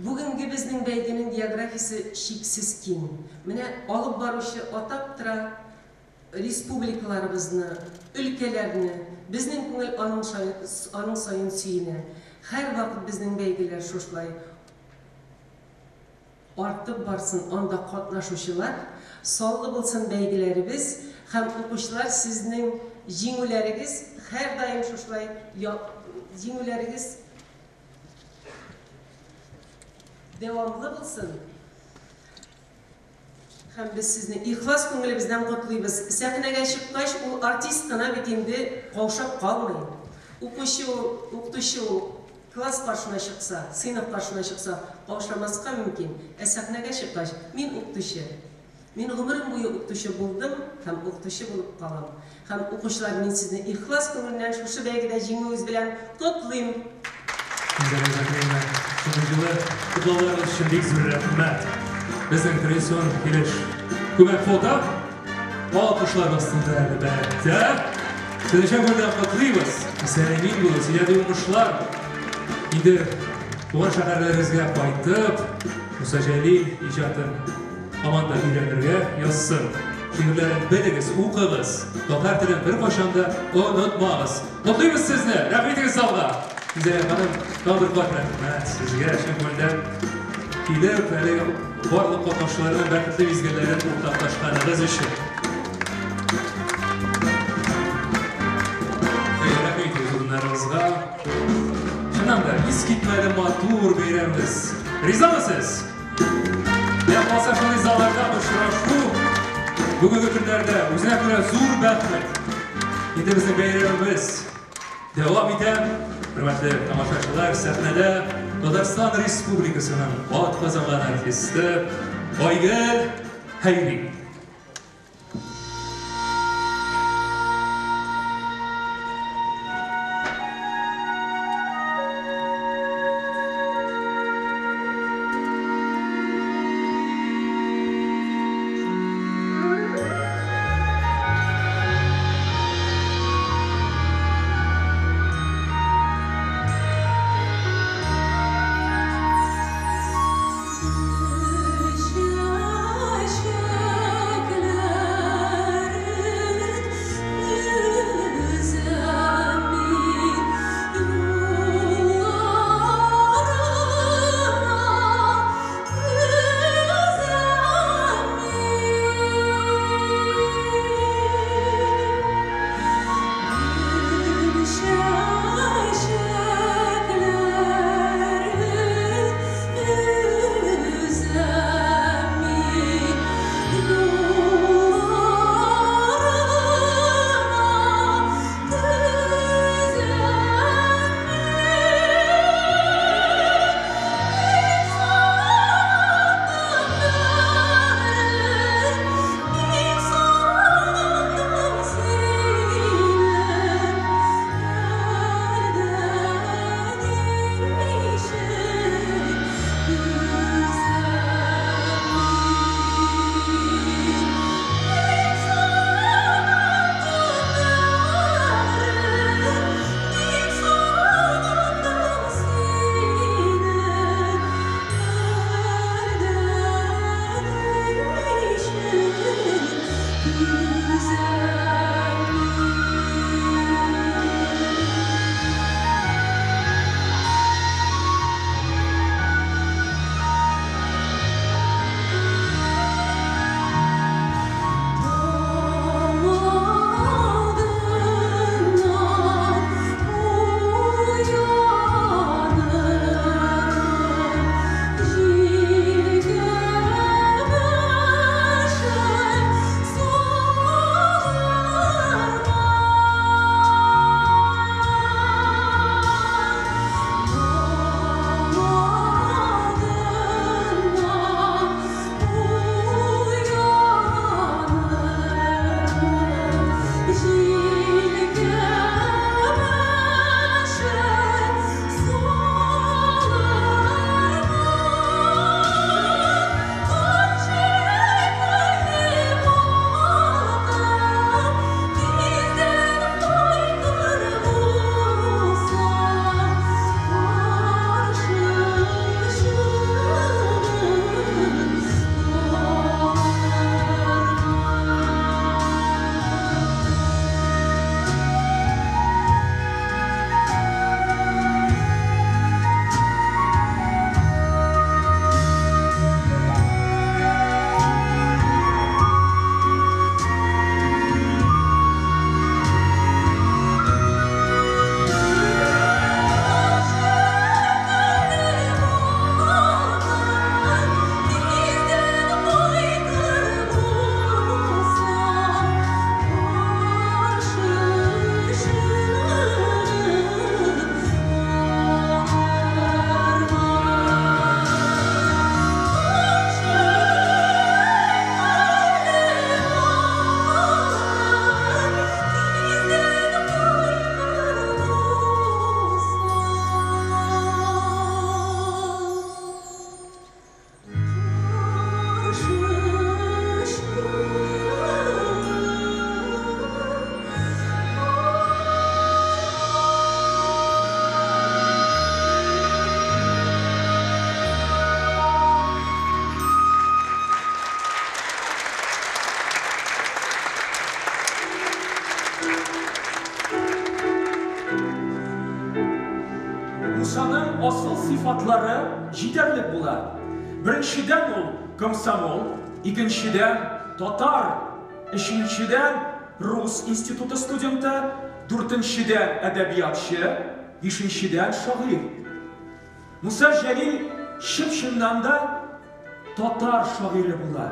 бүгенге безнең бәйгенең географиясе чиксез киң. Менә алып баручы атап тора республикаларыбызны, өлкәләрне, безнең күңел аның саен сөенә. Һәрвакыт безнең бәйгеләр шушылай артып барсын, анда катнашучылар, саллы булсын бәйгеләребез һәм укучылар, сезнең җиңүләрегез һәрдаим шушылай җиңүләрегез дәвамлы булсын. Һәм без сезне ихлас күңелебездән котлыйбыз. Сәхнәгә чыккач, ул артист кына бит инде каушап калмый. Укучы ул, укытучы ул класс каршына чыкса, сыйныф каршына чыкса, каушамаска мөмкин. Ә сәхнәгә чыккач, мин укытучы. Мин гомерем буе укытучы булдым һәм укытучы булып калам. Һәм укучылар, мин сезне ихлас күңелдән шушы бәйгедә җиңүегез белән котлыйм. Минзәлә Закирова, шундый җылы котлауларыгыз өчен бик зур рәхмәт. Безнең традицион килеш күмәк фото алкышлар астында, әлбәттә. Сезне чын күңелдән котлыйбыз. Исән-имин булыгыз, иҗади уңышлар. Инде туган шәһәрләрегезгә кайтып, Муса Җәлил иҗатын һаман да өйрәнергә язсын. Шигырьләрен белегез, укыгыз. Татар телен беркайчан да онытмагыз. Котлыйбыз сезне! Рәхим итегез залга! Минзәлә ханым, тагын бер кат рәхмәт сезгә чын күңелдән килеп, әлеге барлык катнашучыларның бәхетле мизгелләрен уртаклашканыгыз өчен. Рәхим итегез урыннарыгызга. Чыннан да, искитмәле матур бәйрәмебез. Ризамы сез? Миңа калса, шундый залларда очрашу бүгенге көннәрдә үзенә күрә зур бәхет. Инде безнең бәйрәмебез дәвам итә. Хөрмәтле тамашачылар, сәхнәдә Татарстан Республикасының атказанган артисты Айгөл Хәйри. Бер чәчәк асыл сыйфатлары җитәрлек була. Беренчедән ул комсомол, икенчедән татар, өченчедән рус институты студенты, дүртенчедән әдәбиятчы, бишенчедән шагыйрь. Муса Җәлил чын-чыннан да татар шагыйре була.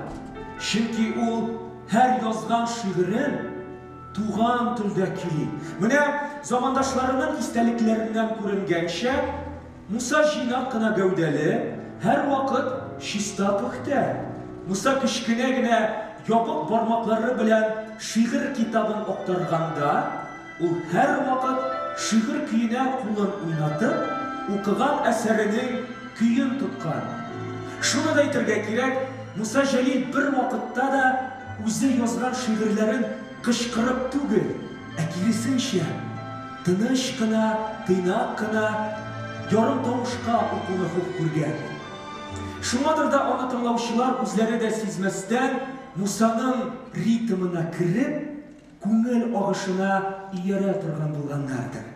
Чөнки ул һәр язган шигырен туган телдә көйли. Менә замандашларының истәлекләреннән күренгәнчә, Муса җыйнак кына гәүдәле, һәрвакыт чиста-пөхтә. Муса кечкенә генә ябык бармаклары белән шигырь китабын актарганда, Ул һәрвакыт шигырь көенә кулын уйнатып, укыган әсәренең көен тоткан. Шуны да әйтергә кирәк, Муса Җәлил бервакытта да үзе язган шигырьләрен кычкырып түгел, ә киресенчә, тыныч кына, тыйнак кына, ярым тавышка укуны хуп күргән. Шуңадыр да аны тыңлаучылар үзләре дә сизмәстән Мусаның ритмына кереп, Күңел агышына иярә торган булганнардыр.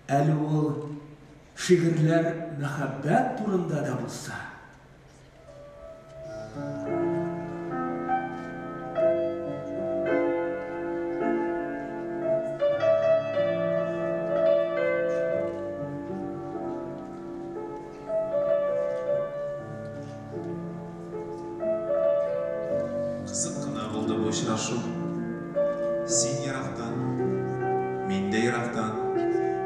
Әле ул шигырьләр мәхәббәт турында да булса. Кызык кына булды бу очрашу. Син ерактан, мин дә ерактан,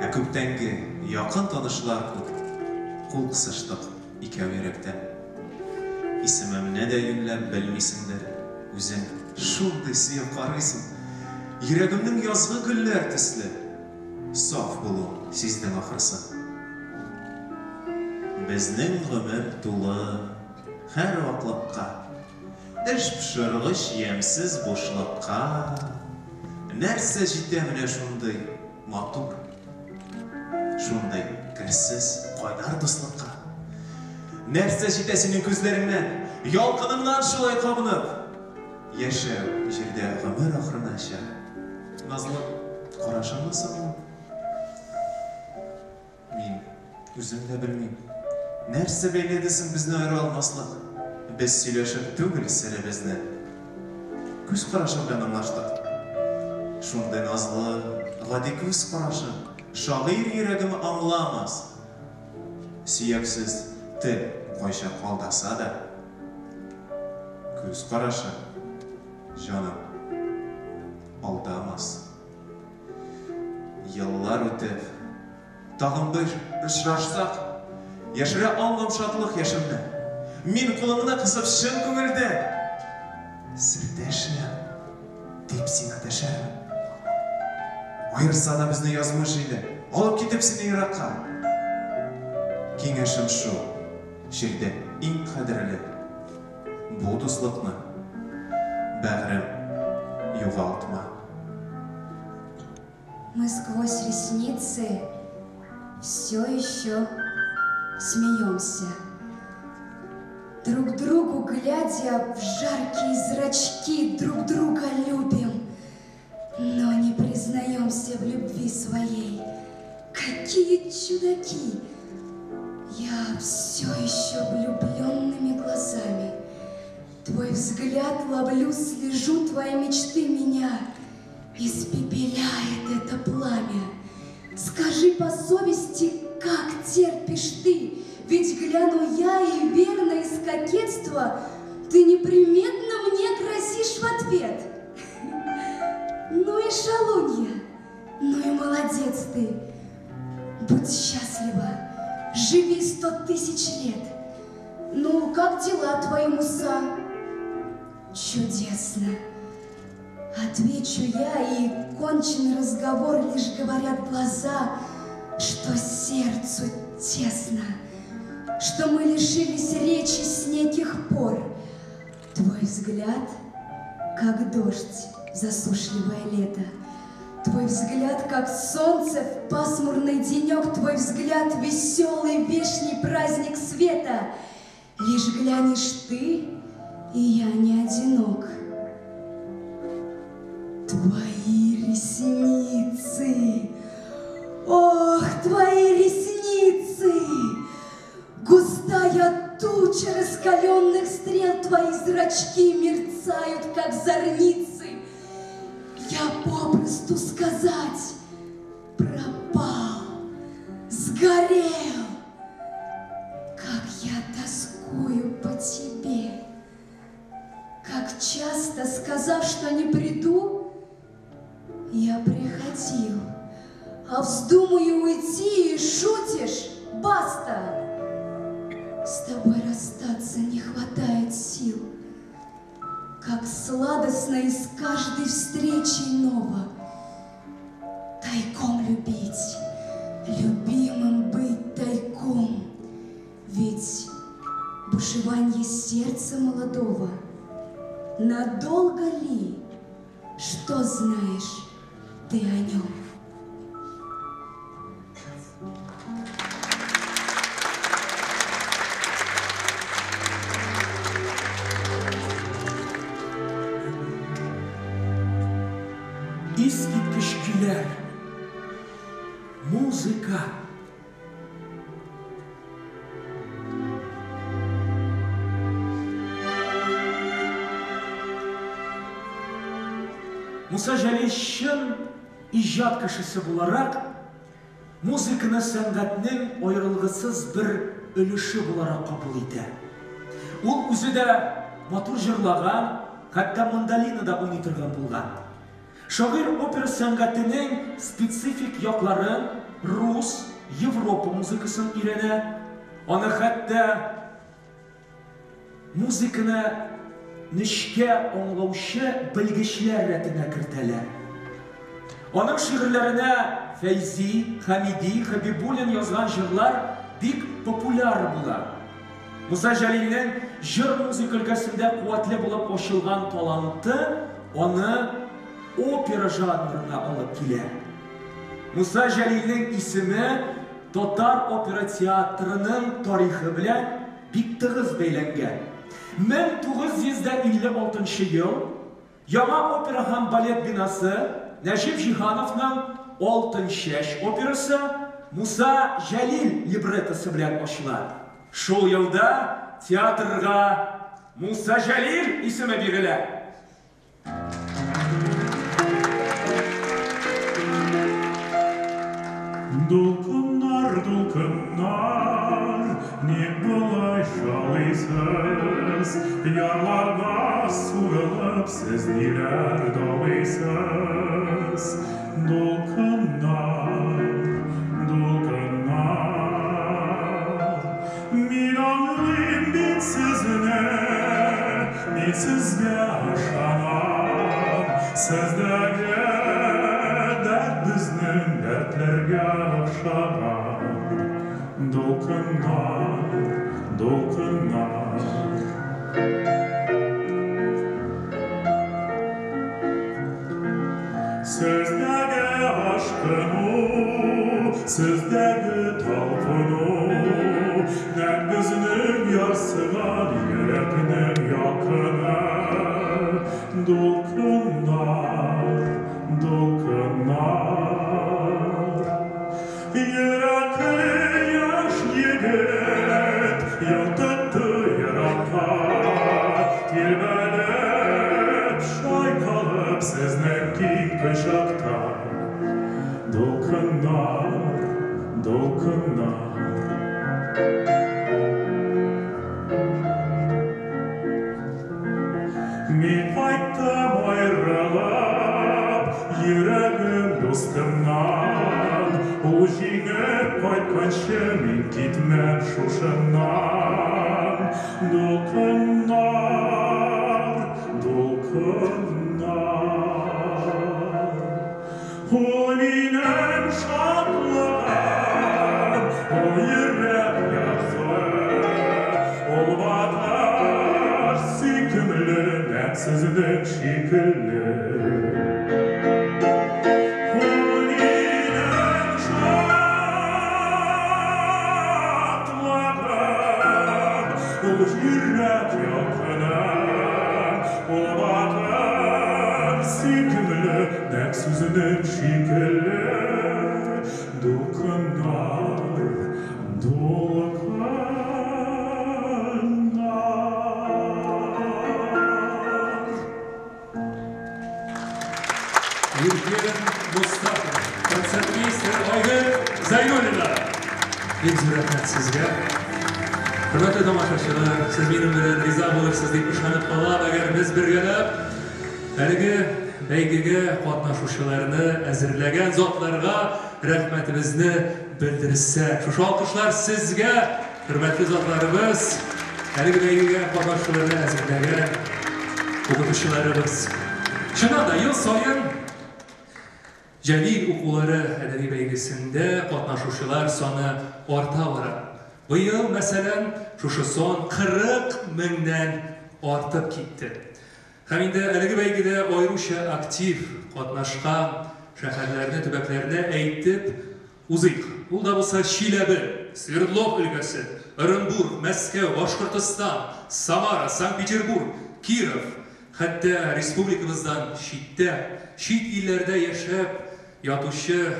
ә күптәнге якын танышлар күк кул кысыштык икәү йөрәктән. Исемемне дә юньләп белмисеңдер, үзең шундый сөеп карыйсың. Йөрәгемнең язгы гөлләр төсле саф булуын сиздең ахрысы. Безнең гомер тулы һәр ваклыкка, Эш пошыргыч ямьсез бушлыкка. Нәрсә җитә менә шундый матур, Шундый керсез кайнар дуслыкка? Нәрсә җитә синең күзләреңнән, Ялкыныңнан шулай кабынып? Яшәү җирдә гомер ахырынача Назлы карашыңмы соң ул? Мин үзем дә белмим. Нәрсә бәйләде соң безне аера алмаслык? Без сөйләшеп түгел серебезне. Күз карашы белән аңлаштык. Шундый назлы, гади күз карашы шагыйрь йөрәгем аңламас. Сөяксез тел кайчак алдаса да, күз карашы, җаным, алдамас. Еллар үтеп, тагын бер очрашсак, яшерә алмам шатлык яшемне. Мин кулыңны кысып чын күңелдән, Сердәшем, дип сиңа дәшәрмен. Аерса да безне язмыш җиле, алып китеп сине еракка. Киңәшем шул, җирдә иң кадерле бу дуслыкны, бәгърем, югалтма. Мы сквозь ресницы все еще смеемся. Друг другу глядя в жаркие зрачки, друг друга любим, но не признаемся в любви своей. Какие чудаки! Я все еще влюбленными глазами Твой взгляд ловлю, слежу, твои мечты меня Испепеляет это пламя. Скажи по совести, как терпишь ты? Ведь гляну я, и верно из кокетства Ты неприметно мне грозишь в ответ. Ну и шалунья, ну и молодец ты. Будь счастлива, живи 100 тысяч лет. Ну, как дела твои, Муса? Чудесно. Отвечу я, и кончен разговор, лишь говорят глаза, что сердцу тесно, что мы лишились речи с неких пор. Твой взгляд, как дождь в засушливое лето, твой взгляд, как солнце в пасмурный денек, твой взгляд, веселый вешний праздник света. Лишь глянешь ты, и я не одинок. Твои ресницы, ох, твои ресницы! стрел твои зрачки мерцают, как зорницы. Я попросту сказать пропал, сгорел. Как я тоскую по тебе. Как часто, сказав, что не приду, я приходил, а вздумаю уйти и шутишь, баста! С тобой расстаться не хватает сил. Как сладостно из каждой встречи ново. Тайком любить, любимым быть тайком. Ведь бушеванье сердца молодого надолго ли, что знаешь ты о нем? Искиткеч көйләр, музыка. Муса Җәлил чын иҗат кешесе буларак, музыканы сәнгатьнең аерылгысыз бер өлеше буларак кабул итә. Ул үзе дә матур җырлаган, хәтта мандолинада уйный торган булган. Шагыйрь опера сәнгатенең специфик якларын, рус, Европа музыкасын өйрәнә, аны хәтта музыканы нечкә аңлаучы белгечләр рәтенә кертәләр. Аның шигырьләренә Фәйзи, Хәмиди, Хәбибуллин язган җырлар бик популяр була. Муса Җәлилнең җыр-музыка өлкәсендә куәтле булып ачылган таланты аны опера жанрына алып килә. Муса Җәлилнең исеме татар опера театрының тарихы белән бик тыгыз бәйләнгән. 1956 ел Яңа опера һәм балет бинасы Нәҗип Җиһановның Алтынчәч операсы Муса Җәлил либреттосы белән ачыла. Шул елда театрга Муса Җәлил исеме бирелә. Дулкыннар, дулкыннар, ник болай шаулыйсыз? Ярларга сугылып, сез ниләр даулыйсыз? Дулкыннар, дулкыннар, мин аңлыйм бит сезне, мин сезгә ышанам. Сездәге дәрт безнең дәртләргә охшаган. Дулкыннар, дулкыннар. Сездәге ашкыну, сездәге талпыну, нәкъ безнең ярсыган йөрәкнең якыны. Дулкыннар, дулкыннар. Йөрәкле яшь егет юл тотты еракка, тирбәлеп, чайкалып сезнең киң кочакта. Дулкыннар, дулкыннар. Мин кайттым аерылып, йөрәгем дустымнан. Ул җиңеп кайтканчы мин китмәм шушыннан. Дулкыннар, дулкыннар. Ул минем шатлыгым, ул йөрәк язы, ул батыр сөйкемле, нәкъ сезнең шикелле. Ул минем шатлыгым, ул йөрәк ялкыным, ул батыр сөйкемле, нәкъ сезнең шикелле. Дулкыннар, дулкыннар. Бик зур рәхмәт сезгә. Хөрмәтле тамашачылар, сез минем белән риза булырсыз дип ышанып калам, әгәр без бергәләп әлеге бәйгегә катнашучыларны әзерләгән затларга рәхмәтебезне белдерсәк. Шушы алкышлар сезгә, хөрмәтле затларыбыз, әлеге бәйгегә катнашучыларны әзерләгән укытучыларыбыз. Чыннан да, ел саен Җәлил укулары әдәби бәйгесендә катнашучылар саны арта бара. Быел, мәсәлән, шушы сан 40 меңнән артып китте. Һәм инде әлеге бәйгедә аеруча актив катнашкан шәһәрләрне, төбәкләрне әйтеп узыйк. Ул да булса Чиләбе, Свердлов өлкәсе, Ырынбур, Мәскәү, Башкортостан, Самара, Санкт-Петербург, Киров, хәтта республикабыздан читтә, чит илләрдә яшәп ятучы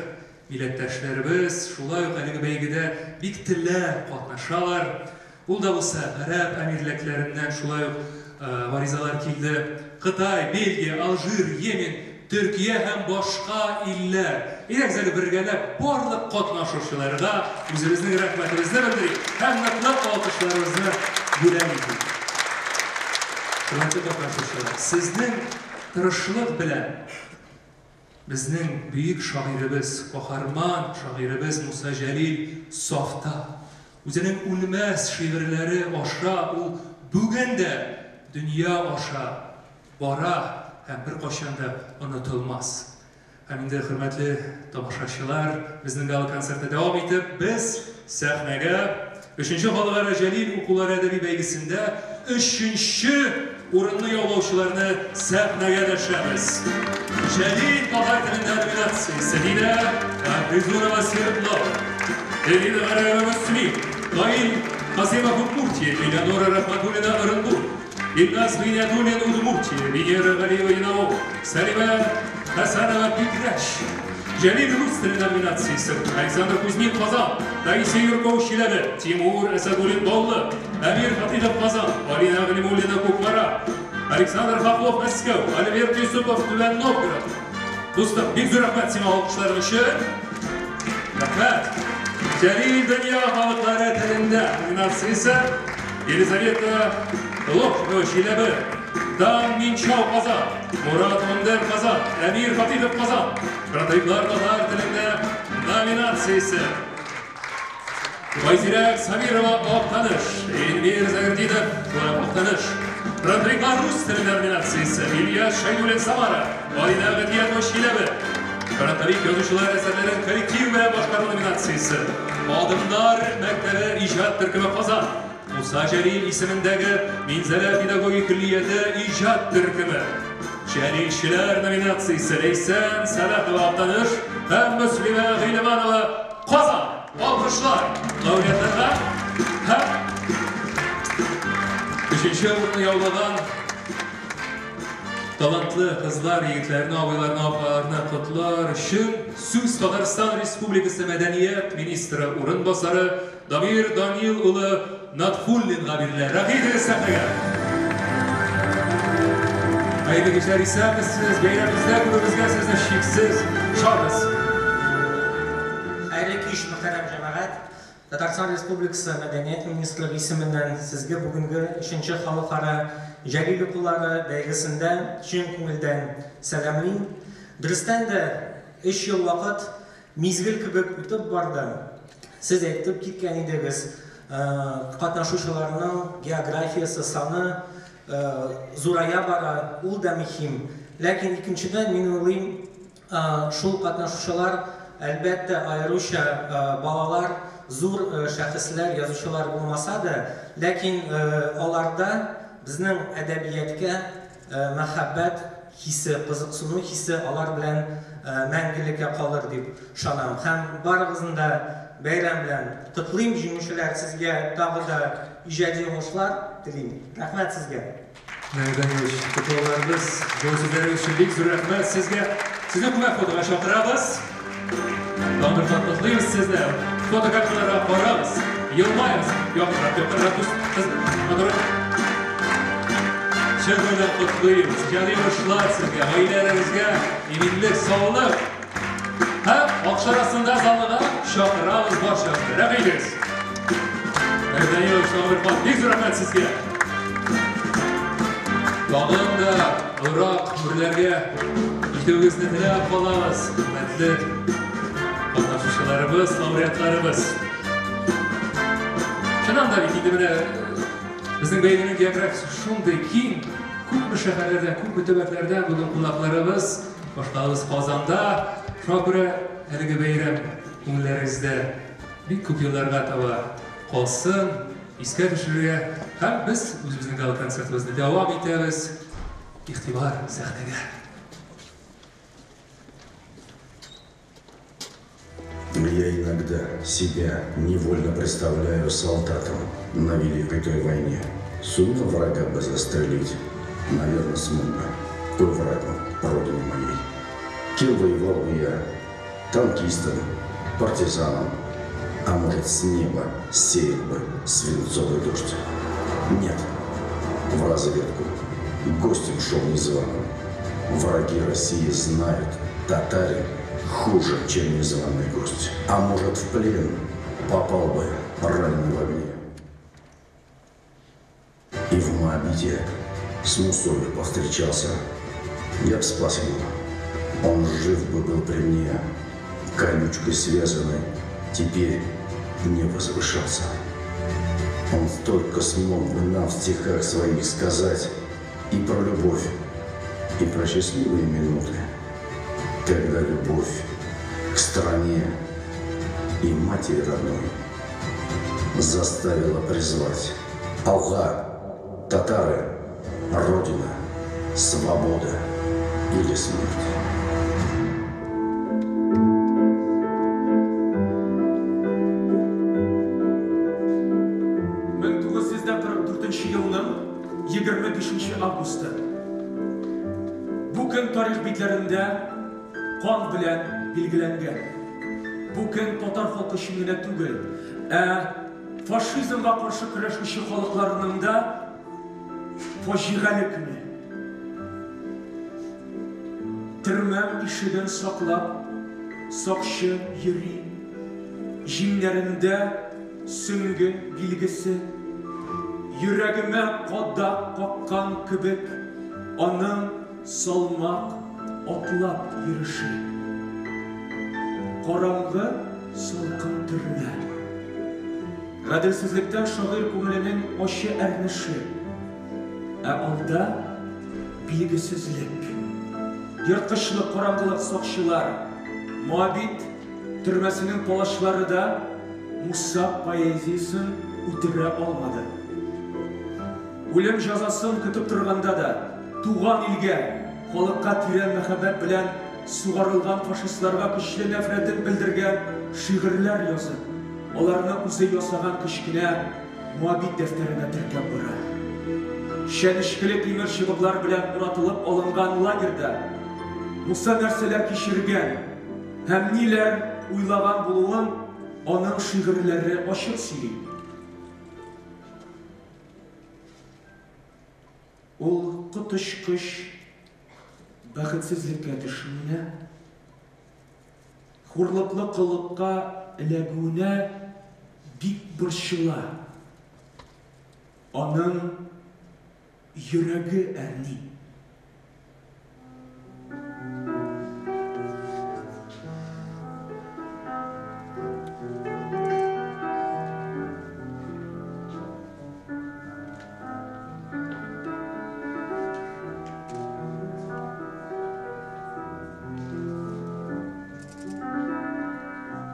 милләттәшләребез шулай ук әлеге бәйгедә бик теләп катнашалар. Ул да булса Гарәп Әмирлекләреннән шулай ук гаризалар килде. Кытай, Бельгия, Алжир, Йемен, Төркия һәм башка илләр. Әйдәгез әле бергәләп барлык катнашучыларга үзебезнең рәхмәтебезне белдерик һәм ныклы алкышларыбызны бүләк итик. Хөрмәтле катнашучылар, сезнең тырышлык белән безнең бөек шагыйребез, каһарман шагыйребез Муса Җәлил сафта. Үзенең үлмәс шигырьләре аша ул бүген дә дөнья аша бара һәм беркайчан да онытылмас. Һәм инде, хөрмәтле тамашачылар, безнең гала-концертны дәвам итеп, без сәхнәгә Өченче халыкара Җәлил укулары әдәби бәйгесендә өченче урынны яулаучыларны сәхнәгә дәшәбез. Җәлил татар телендә номинациясе Динә Хафизуллова Свердлов, Элина Гәрәева Мөслим, Наил Касыймов Удмуртия, Элеонора Рахматуллина Ырынбур, Илназ Гыйниятуллин Удмуртия, Венера Галиева Янаул, Сәлимә Хәсәнова Питрәч. Җәлил рус теле номинациясе Александр Кузьмин Казан, Таисия Юркова Чиләбе, Тимур Әсәдуллин Баулы, Әмир Фатыйхов Казан, Алина Галимуллина Кукмара, Александр Хохлов Мәскәү, Альберт Юсупов Түбән Новгород. Дустым, бик зур рәхмәт сиңа алкышларың өчен. Рәхмәт. Җәлил дөнья халыклары телендә номинациясе Елизавета Лохнова Чиләбе, Дан Минчау Казан, Мурат Мундер Казан, Әмир Фатыйхов Казан. Фронтовиклар татар телендә номинациясе. Байзирәк Сабирова Актаныш, Эльмир Заградинов шулай ук Актаныш. Фронтовиклар рус телендә номинациясе. Ильяс Шәйдуллин Самара, Алина Гатиятова Чиләбе. Фронтовик язучылар әсәрләрен коллектив белән башкару номинациясе. Адымнар мәктәбе иҗат төркеме Казан. Муса Җәлил исемендәге Минзәлә педагогик көллияте иҗат төркеме. Җәлилчеләр номинациясе Ләйсән Сәлахова Актаныш һәм Мөслимә Гыйлеманова Казан. Алкышлар лауреатларга һәм өченче урынны яулаган талантлы кызлар, егетләрне, абыйларны, апаларны котлар өчен сүз Татарстан Республикасы мәдәният министры урынбасары Дамир Данил улы Натфуллинга бирелә. Рәхим итегез сәхнәгә. Хәерле кичләр, исәнмесез. Бәйрәмебездә күрүебезгә сезне чиксез шатбыз. Хәерле кич, мөхтәрәм җәмәгать. Татарстан Республикасы Мәдәният министрлыгы исеменнән сезгә бүгенге өченче халыкара Җәлил укулары бәйгесендә чын күңелдән сәламлим. Дөрестән дә, өч ел вакыт мизгел кебек үтеп барды. Сез әйтеп киткән идегез, катнашучыларның географиясе, саны зурая бара, ул да мөһим. Ләкин икенчедән, мин уйлыйм, шул катнашучылар, әлбәттә, аеруча балалар, зур шәхесләр, язучылар булмаса да, ләкин аларда безнең әдәбияткә мәхәббәт хисе, кызыксыну хисе алар белән мәңгелеккә калыр дип ышанам. Һәм барыгызны да бәйрәм белән котлыйм, җиңүчеләр, сезгә тагы да иҗади уңышлар телим. Рәхмәт сезгә. Наил Данилович, котлауларыбыз, җылы сүзләрегез өчен бик зур рәхмәт сезгә. Сезне күмәк фотога чакырабыз. Тагын бер кат котлыйбыз сезне. Фотокамераларга карагыз, елмаегыз. Якынрак, якынрак, дус, кыз, матуррак. Чын күңелдән котлыйбыз. Иҗади уңышлар сезгә, гаиләләрегезгә иминлек, саулык һәм акча. Алкышлар астында залга чакырабыз барчагызны. Рәхим итегез. Данилович, тагын бер кат бик зур рәхмәт сезгә. Тагын да олырак үрләргә җитүегезне теләп калабыз, хөрмәтле катнашучыларыбыз, лауреатларыбыз. Чыннан да бит инде менә безнең бәйгенең географиясе шундый киң, күпме шәһәрләрдән, күпме төбәкләрдән бүген кунакларыбыз, башкалабыз Казанда. Шуңа күрә әлеге бәйрәм күңелләрегездә бик күп елларга таба калсын, искә төшерергә. Һәм без үзебезнең гала-концертыбызны дәвам итәбез. Игътибар сәхнәгә! Я иногда себя невольно представляю солдатом на Великой той войне. Сумел врага бы застрелить? Наверное, смог бы. Коль враг он, родине моей. Кем воевал бы я? Танкистом, партизаном. А может, с неба сеял бы свинцовый дождь? Нет, в разведку. Гостем шел незваным. Враги России знают, татарин хуже, чем незваный гость. А может, в плен попал бы раненый в огне. И в Моабите с Мусой повстречался. Я б спас его. Он жив бы был при мне, колючкой связанной, теперь не возвышался. Он столько смог бы нам в стихах своих сказать и про любовь, и про счастливые минуты, когда любовь к стране и матери родной заставила призвать Алга, татары, Родина, свобода или смерть. 1944 елның 25 августы. Бу көн тарих битләрендә кан белән билгеләнгән. Бу көн татар халкы өчен генә түгел, ә фашизмга каршы көрәшүче халыкларның да фаҗигале көне. Төрмәм ишеген саклап, сакчы йөри. Җиңнәрендә сөңге билгесе. Йөрәгемә кадак каккан кебек, аның салмак атлап йөреше. Караңгы салкын төрмә. Гаделсезлектән шагыйрь күңеленең ачы әрнеше. Ә алда билгесезлек. Ерткычлык, караңгылык, сакчылар. Моабит төрмәсенең палачлары да Муса поэзиясен үтерә алмады. Үлем җәзасын көтеп торганда да, туган илгә, халыкка тирән мәхәббәт белән сугарылган фашистларга көчле нәфрәтен белдергән шигырьләр язып, аларны үзе ясаган кечкенә Моабит дәфтәренә теркәп бара. Чәнечкеле тимер чыбыклар белән уратылып алынган лагерьда Муса нәрсәләр кичергән һәм ниләр уйлаган булуын аның шигырьләре ачык сөйли. Ул коточкыч бәхетсезлеккә төшүенә, хурлыклы коллыкка эләгүенә бик борчыла. Аның йөрәге әрни.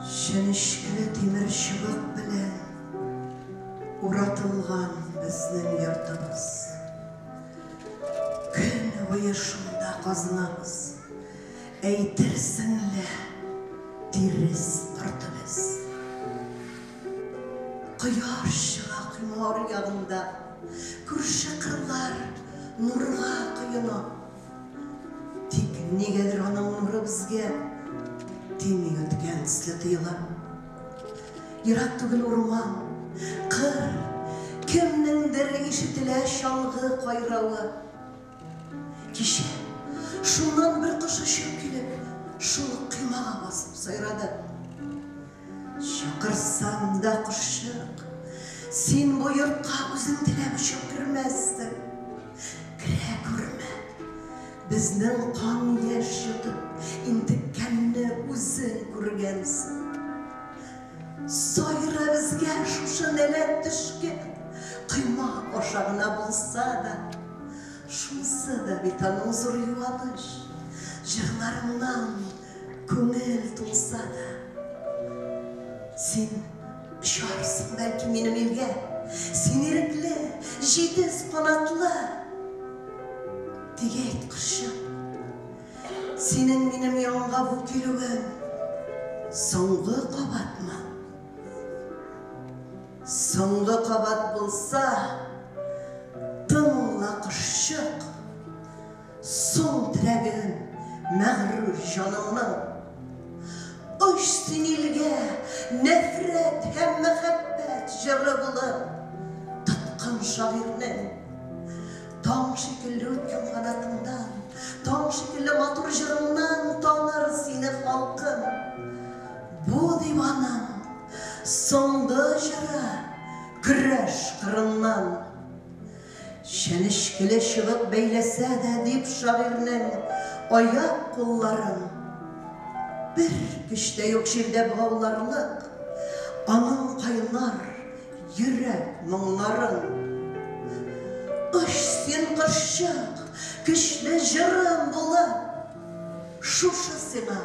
Чәнечкеле тимер чыбык белән уратылган безнең йортыбыз. Көн буе шунда казынабыз, әйтерсең лә тирес корты без. Кояш чыга койма аръягында, күрше кырлар нурга коена. Тик нигәдер аның нуры безгә тими үткән төсле тоела. Ерак түгел урман, кыр, кемнеңдер ишетелә чалгы кайравы. Кичә шуннан бер кош очып килеп, шул коймага басып сайрады. Чакырсам да, кошчык, син бу йортка үзең теләп очып кермәссең. Керә күрмә. Безнең кан яшь йотып интеккәнне үзең күргәнсең. Сайра безгә шушы нәләт төшкән койма аша гына булса да. Шунысы да бит аның зур юаныч. Җырларыңнан күңел тулса да. Син очарсың бәлки минем илгә. Син ирекле, җитез канатлы. Тик әйт, кошчык, синең минем янга бу килүең соңгы кабатмы? Соңгы кабат булса, тыңла, кошчык, соң теләген мәгърур җаныңның. Оч син илгә нәфрәт һәм мәхәббәт җыры булып, тоткын шагыйрьнең. Таң шикелле үткен канатыңнан, таң шикелле матур җырыңнан таныр сине халкым. Бу диваның соңгы җыры көрәш кырыннан. Чәнечкеле чыбык бәйләсә дә дип шагыйрьнең аяк кулларын бер көч тә юк җирдә богауларлык аның кайнар йөрәк моңнарын. Оч син, кошчык, көчле җырым булып, шушы сиңа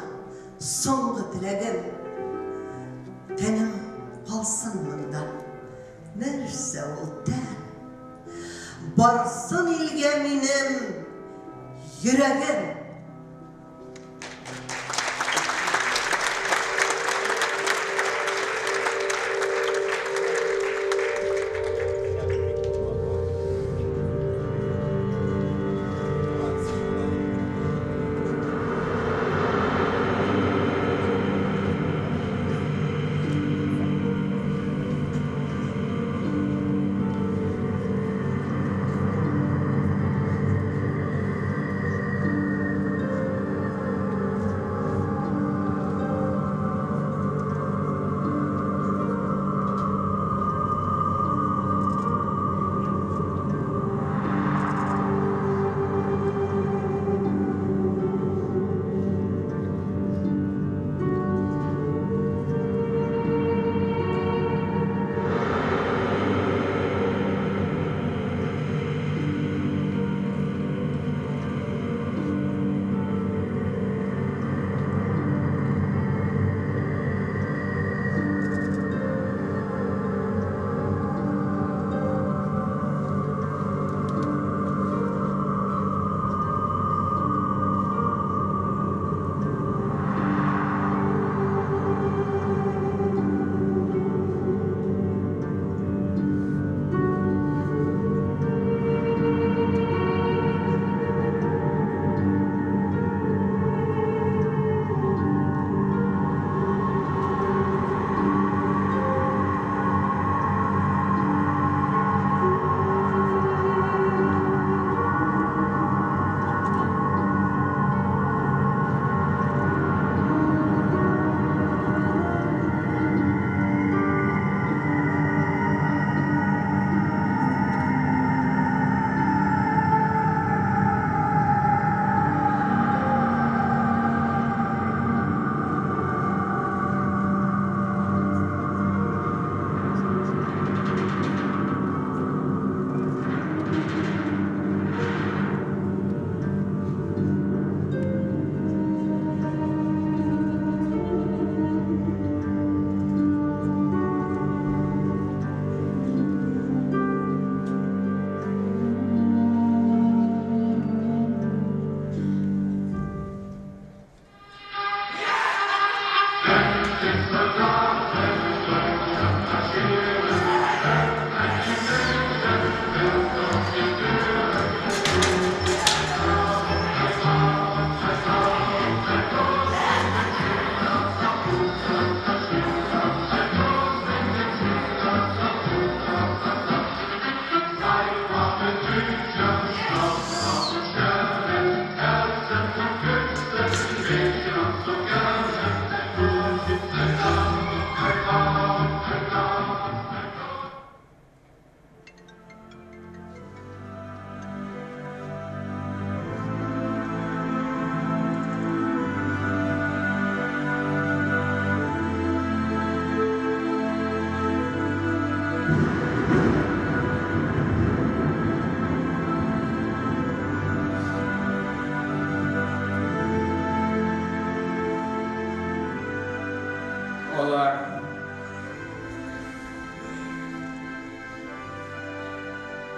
соңгы теләгем. Тәнем калсын монда, нәрсә ул тән? Барсын илгә минем йөрәгем.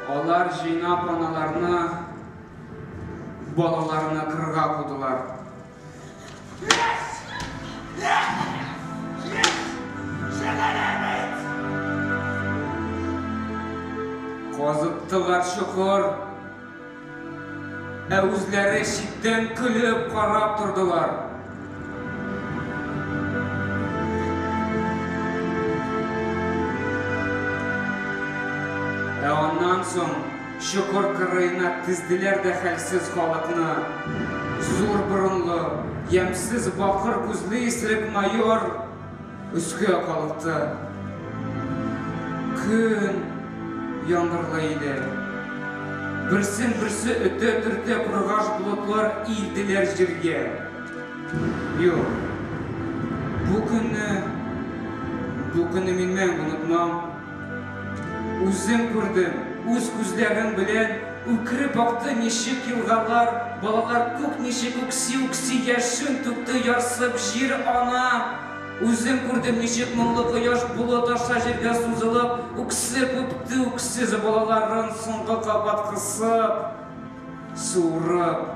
Алар җыйнап аналарны, балаларны кырга кудылар. Казыттылар чокыр, ә үзләре читтән көлеп карап тордылар. Ә аннан соң чокыр кырыена тезделәр дә хәлсез халыкны. Зур борынлы, ямьсез бакыр күзле исерек майор өскә калыкты. Көн яңгырлы иде. Берсен-берсе өтә-төртә кургаш болытлар иелделәр җиргә. Юк, бу көнне, бу көнне мин мәңге онытмам. Үзем күрдем, үз күзләрем белән үкереп акты ничек елгалар, балалар күк ничек үкси-үкси яшен түкте ярсып җир-ана. Үзем күрдем ничек моңлы кояш болыт аша җиргә сузылып, үксеп үпте үксез балаларын соңгы кабат кысып, суырып.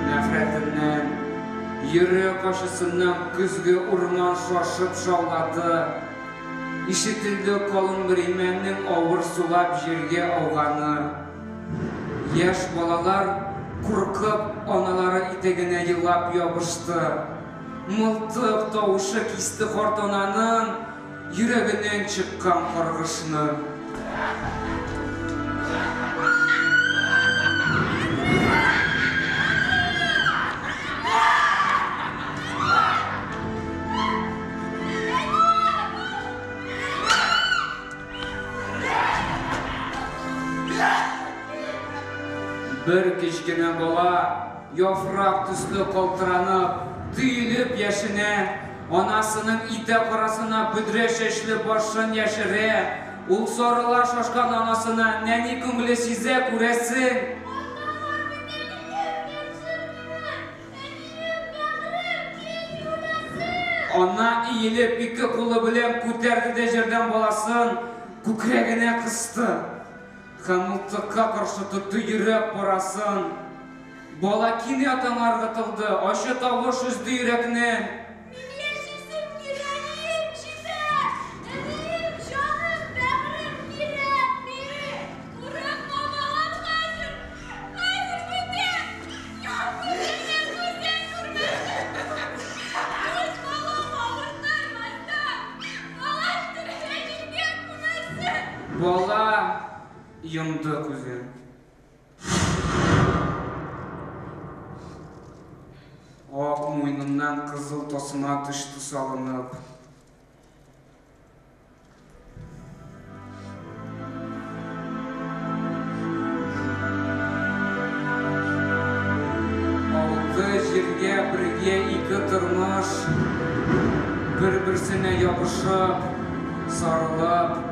Нәфрәтеннән, йөрәк ачысыннан көзге урман шашып шаулады. Ишетелде калын бер имәннең авыр сулап җиргә ауганы. Яшь балалар, куркып, аналары итәгенә елап ябышты. Мылтык тавышы кисте карт ананың йөрәгеннән чыккан каргышны. Бер кечкенә бала, яфрак төсле калтыранып, төелеп яшенә, анасының итәк арасына бөдрә чәчле башын яшерә. Ул сарыла шашкан анасына, нәни күңеле сизә, күрәсең. Ана иелеп, ике кулы белән күтәрде дә җирдән баласын күкрәгенә кысты. Һәм мылтыкка каршы тотты йөрәк парасын. Бала кинәт аңа ыргытылды, ачы тавыш өзде йөрәкне. Мин яшисем килә, әнием, җибәр! Әнием, җаным, бәгърем, кирәкми! Курыкма, балам, хәзер, хәзер бетә! Якты дөнья күздән күрмәсен! Үз балам авырттырмаса, палач тереләй җиргә күмәсен! Бала йомды күзен. Ак муеныннан кызыл тасма төште салынып. Алды җиргә бергә ике тормыш, бер-берсенә ябышып, сарылып.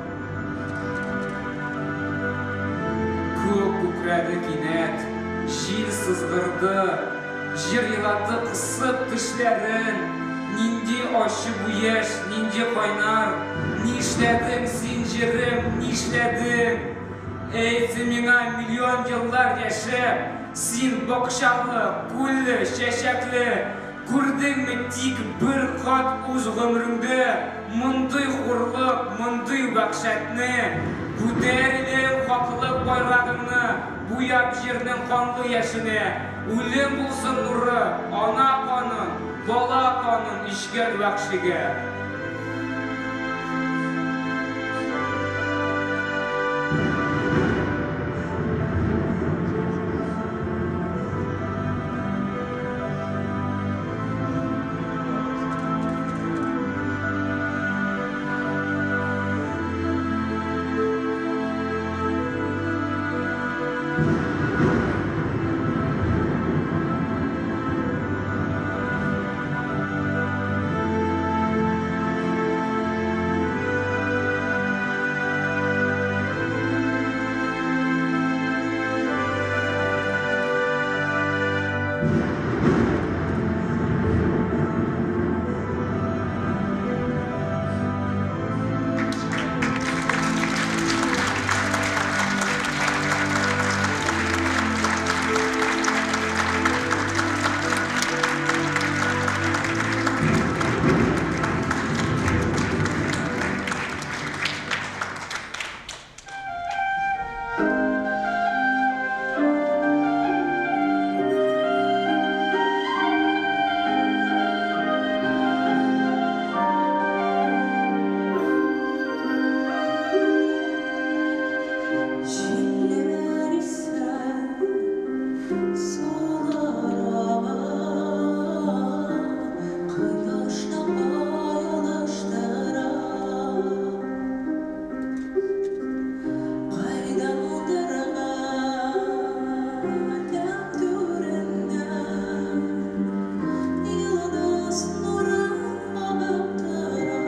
Күк күкрәде кинәт, җил сызгырды, җир елатты кысып тешләрен. Нинди ачы бу яшь, нинди кайнар, нишләдең син, җирем, нишләдең? Әйтсе миңа миллион еллар яшәп, син бакчалы, күлле, чәчәкле, күрдеңме тик бер кат үз гомереңдә мондый хурлык, мондый вәхшәтне? Күтәр идең хаклык байрагыңны, буяп җирнең канлы яшенә. Үлем булсын нуры, ана канын, бала канын эчкән вәхшигә. Җилләр исә, сулар ага, кояшны ай алыштыра. Кайдандыр галәм түреннән йолдыз нуры агып тора.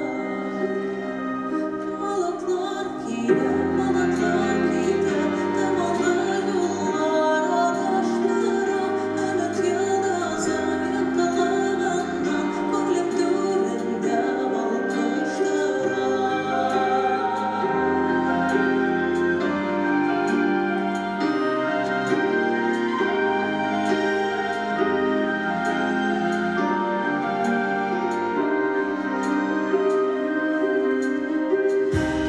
Болытлар килә, болытлар китә, томанлы юллар адаштыра. Өмет йолдызы яктылыгыннан күңелем түрендә балкыштыра.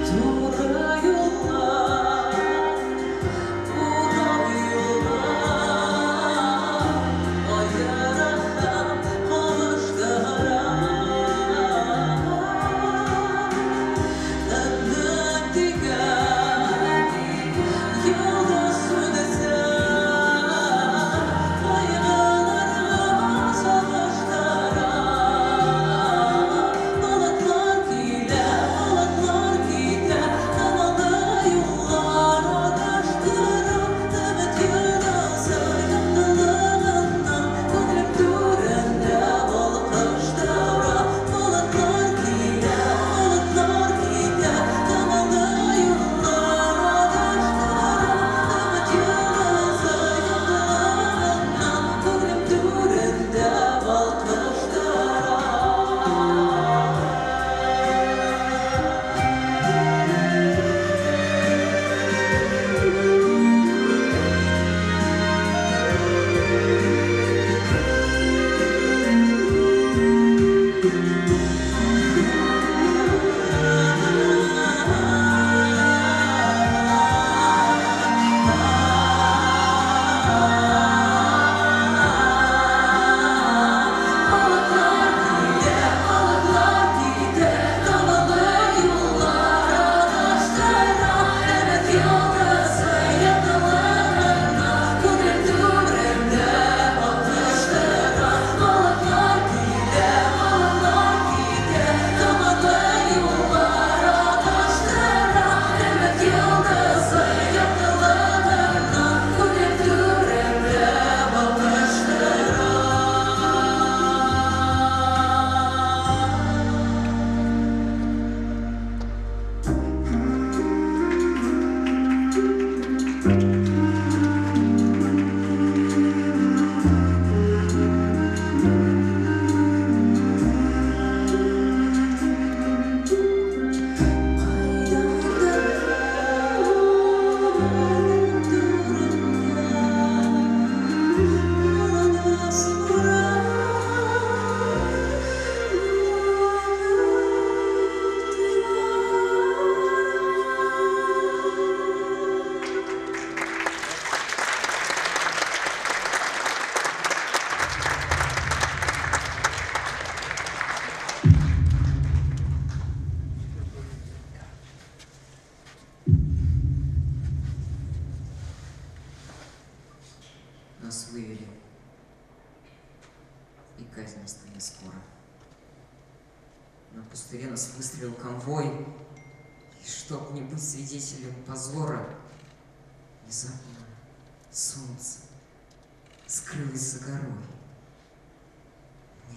Туры юллар, урау юллар, аера һәм кавыштыра. Өмет дигән йолдыз сүнсә, кайгыларга сагыштыра. Болытлар килә, болытлар китә, томанлы юллар адаштыра. Өмет йолдызы яктылыгыннан күңелем түрендә балкыштыра. Болытлар килә, болытлар китә, томанлы юллар адаштыра. Өмет йолдызы яктылыгыннан күңелем түрендә балкыштыра. Болытлар килә, болытлар китә, томанлы юллар адаштыра. Өмет йолдызы яктылыгыннан күңел түрендә балкыштыра. Болытлар килә, болытлар китә, томанлы юллар адаштыра. Өмет йолдызы яктылыгыннан күңел түрендә балкыштыра. Нас вывели, и казнь настанет скоро. На пустыре нас выстрелил конвой, и чтоб не быть свидетелем позора, внезапно солнце скрылось за горой.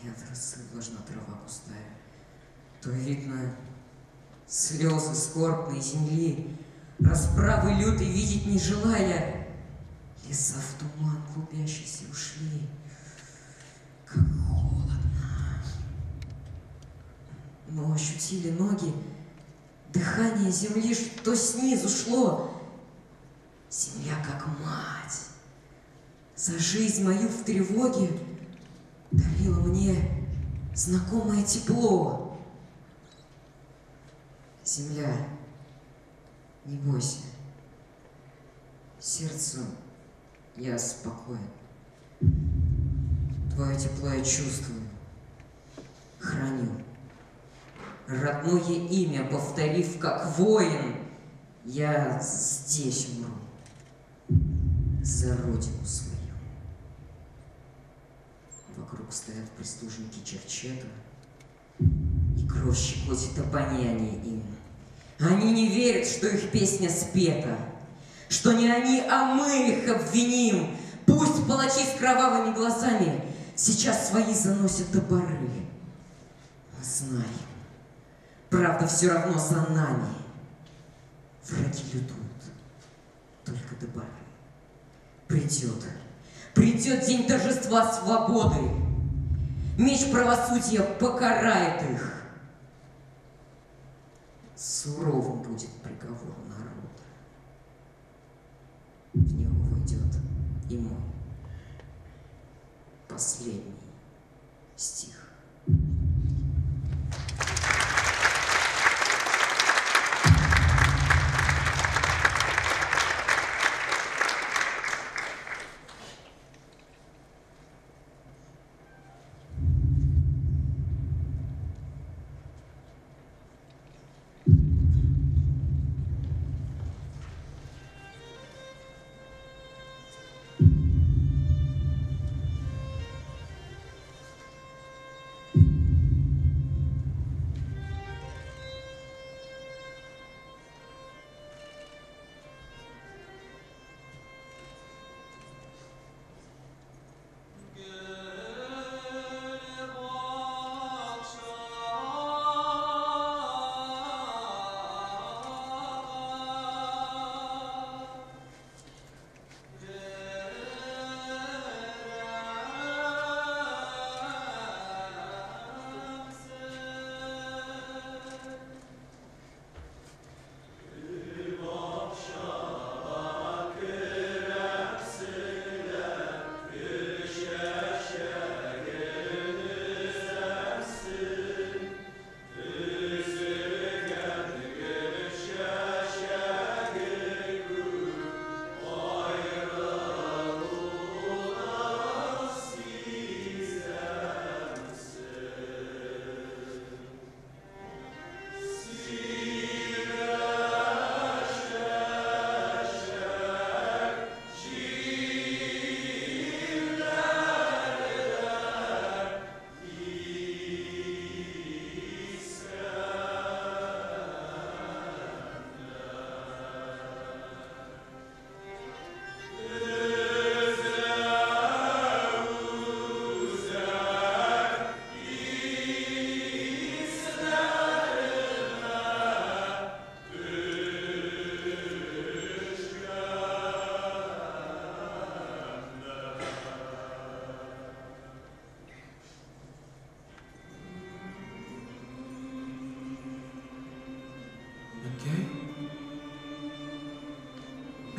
Не от росы влажна трава густая, то видно слезы скорбной земли, расправы лютой видеть не желая, леса в туман клубящийся ушли. Как холодно. Но ощутили ноги дыхание земли, что снизу шло. Земля как мать. За жизнь мою в тревоге дарила мне знакомое тепло. Земля, не бойся, сердцу я спокоен. Твое тепло я чувствую, храню. Родное имя повторив, как воин, Я здесь умру. За родину свою. Вокруг стоят прислужники Черчета, и кровь щекотит обоняние им. Они не верят, что их песня спета, что не они, а мы их обвиним. Пусть палачи с кровавыми глазами сейчас свои заносят топоры. Мы знаем, правда все равно за нами. Враги лютуют, только до поры. Придет, придет день торжества свободы. Меч правосудия покарает их. Суровым будет приговор народа. В него войдет и мой последний стих.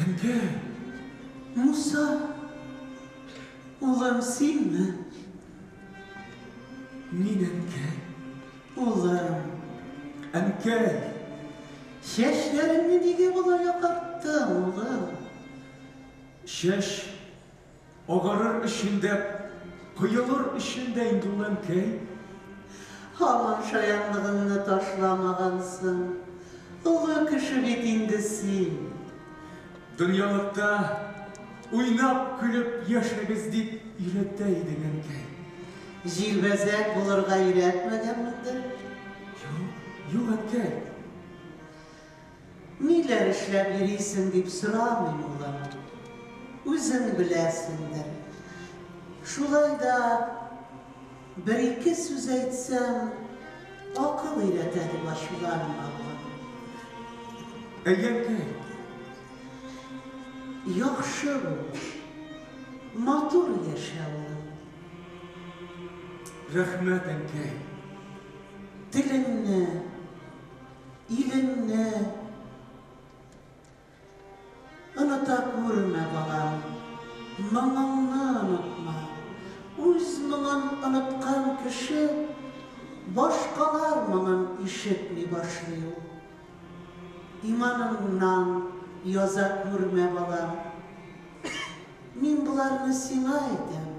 Әнкәй! Муса, улым синме? Мин әнкәй. Улым. Әнкәй! Чәчләреңне нигә болай агарттың, улым? Чәч агарыр өчен дә, коелыр өчен дә инде ул, әнкәй. Һаман шаянлыгыңны ташламагансың. Олы кеше бит инде син. Дөньялыкта уйнап көлеп яшәгез дип өйрәтә идең, әнкәй. Җилбәзәк булырга өйрәтмәгәнмендер? Юк, юк, әнкәй. Ниләр эшләп йөрисең дип сорамыйм, улым. Үзең беләсеңдер. Шулай да бер-ике сүз әйтсәм, акыл өйрәтә дип ачуланма, улым. Әйе, әнкәй. Яхшы бул, матур яшә, улым. Рәхмәт, әнкәй. Телеңне, илеңне оныта күрмә, балам. Моңыңны онытма. Үз моңын оныткан кеше башкалар моңын ишетми башлый ул. Иманыңнан яза күрмә, балам. Мин боларны сиңа әйтәм.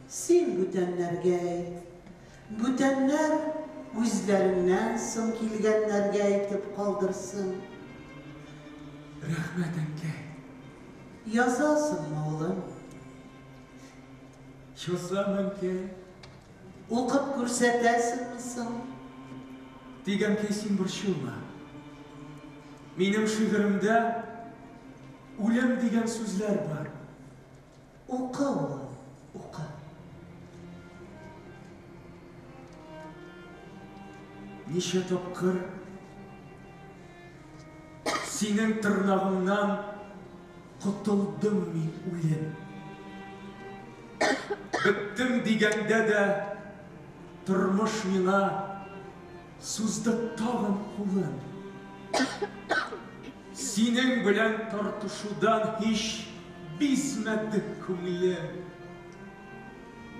Син бүтәннәргә әйт. Бүтәннәр үзләреннән соң килгәннәргә әйтеп калдырсын. Рәхмәт, әнкәй. Язасыңмы, улым? Язам, әнкәй. Укып күрсәтәсеңме соң? Тик, әнкәй, син борчылма. Минем шигыремдә үлем дигән сүзләр бар. Укы, улым, укы. Ничә тапкыр синең тырнагыңнан котылдым мин, үлем. Беттем дигәндә дә тормыш миңа сузды тагын кулын. Синең белән тартышудан һич бизмәде күңелем.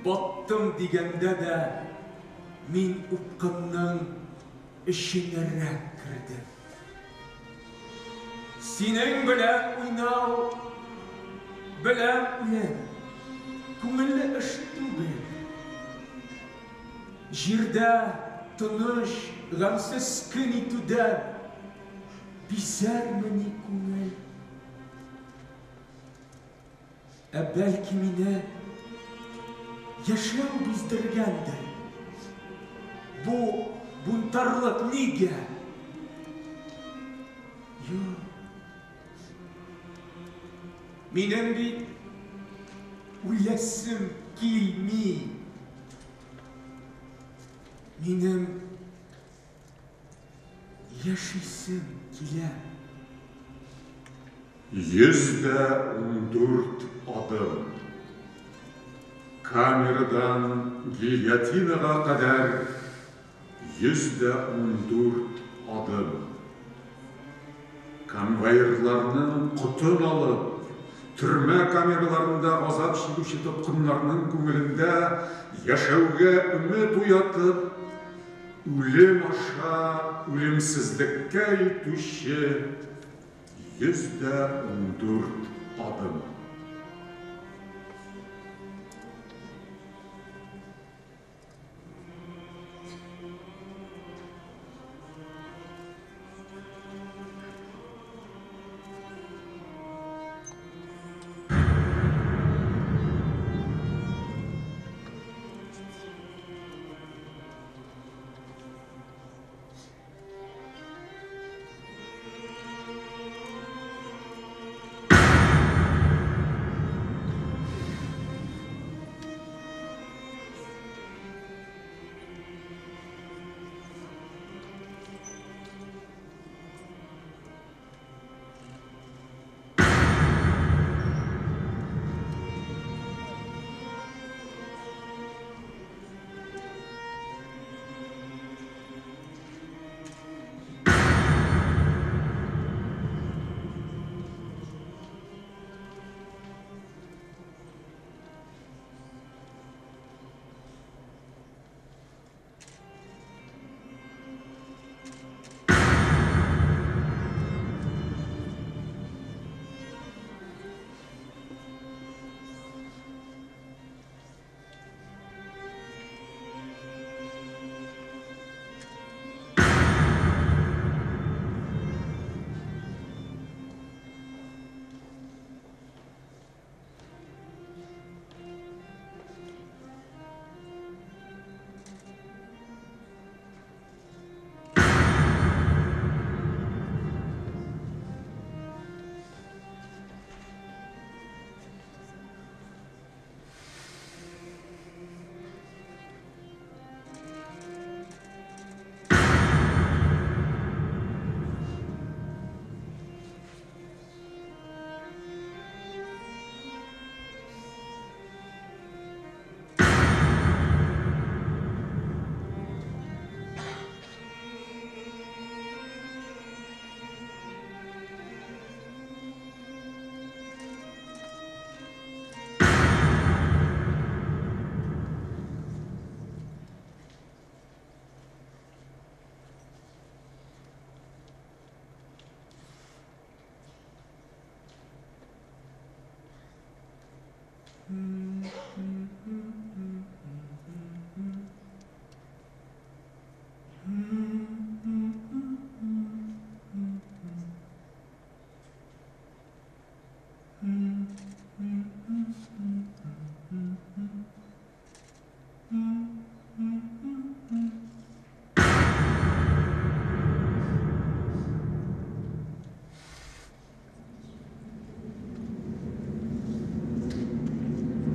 Баттым дигәндә дә мин упкынның эченәрәк кердем. Синең белән уйнау белән үлем, күңелле эш түгел. Җирдә тыныч, гамьсез көн итүдән бизәрмени күңел? Ә бәлки мине яшәү биздергәндер? Бу бунтарлык нигә? Юк. Минем бит үләсем килми. Минем яшисем килә. 114 адым. Камерадан гильотинага кадәр 114 адым. Конвоирларның котын алып, төрмә камераларында газап чигүче тоткыннарның күңелендә яшәүгә өмет уятып, үлем аша үлемсезлеккә илтүче 114 адым.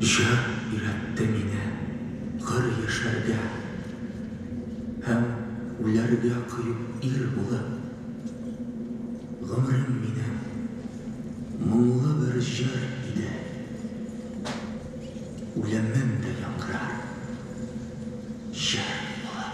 Җыр өйрәтте мине хөр яшәргә һәм үләргә кыю ир булып. Гомерем минем моңлы бер җыр иде. Үлемем дә яңгырар җыр булып.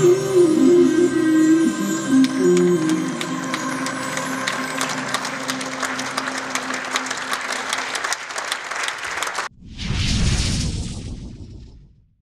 Ooh.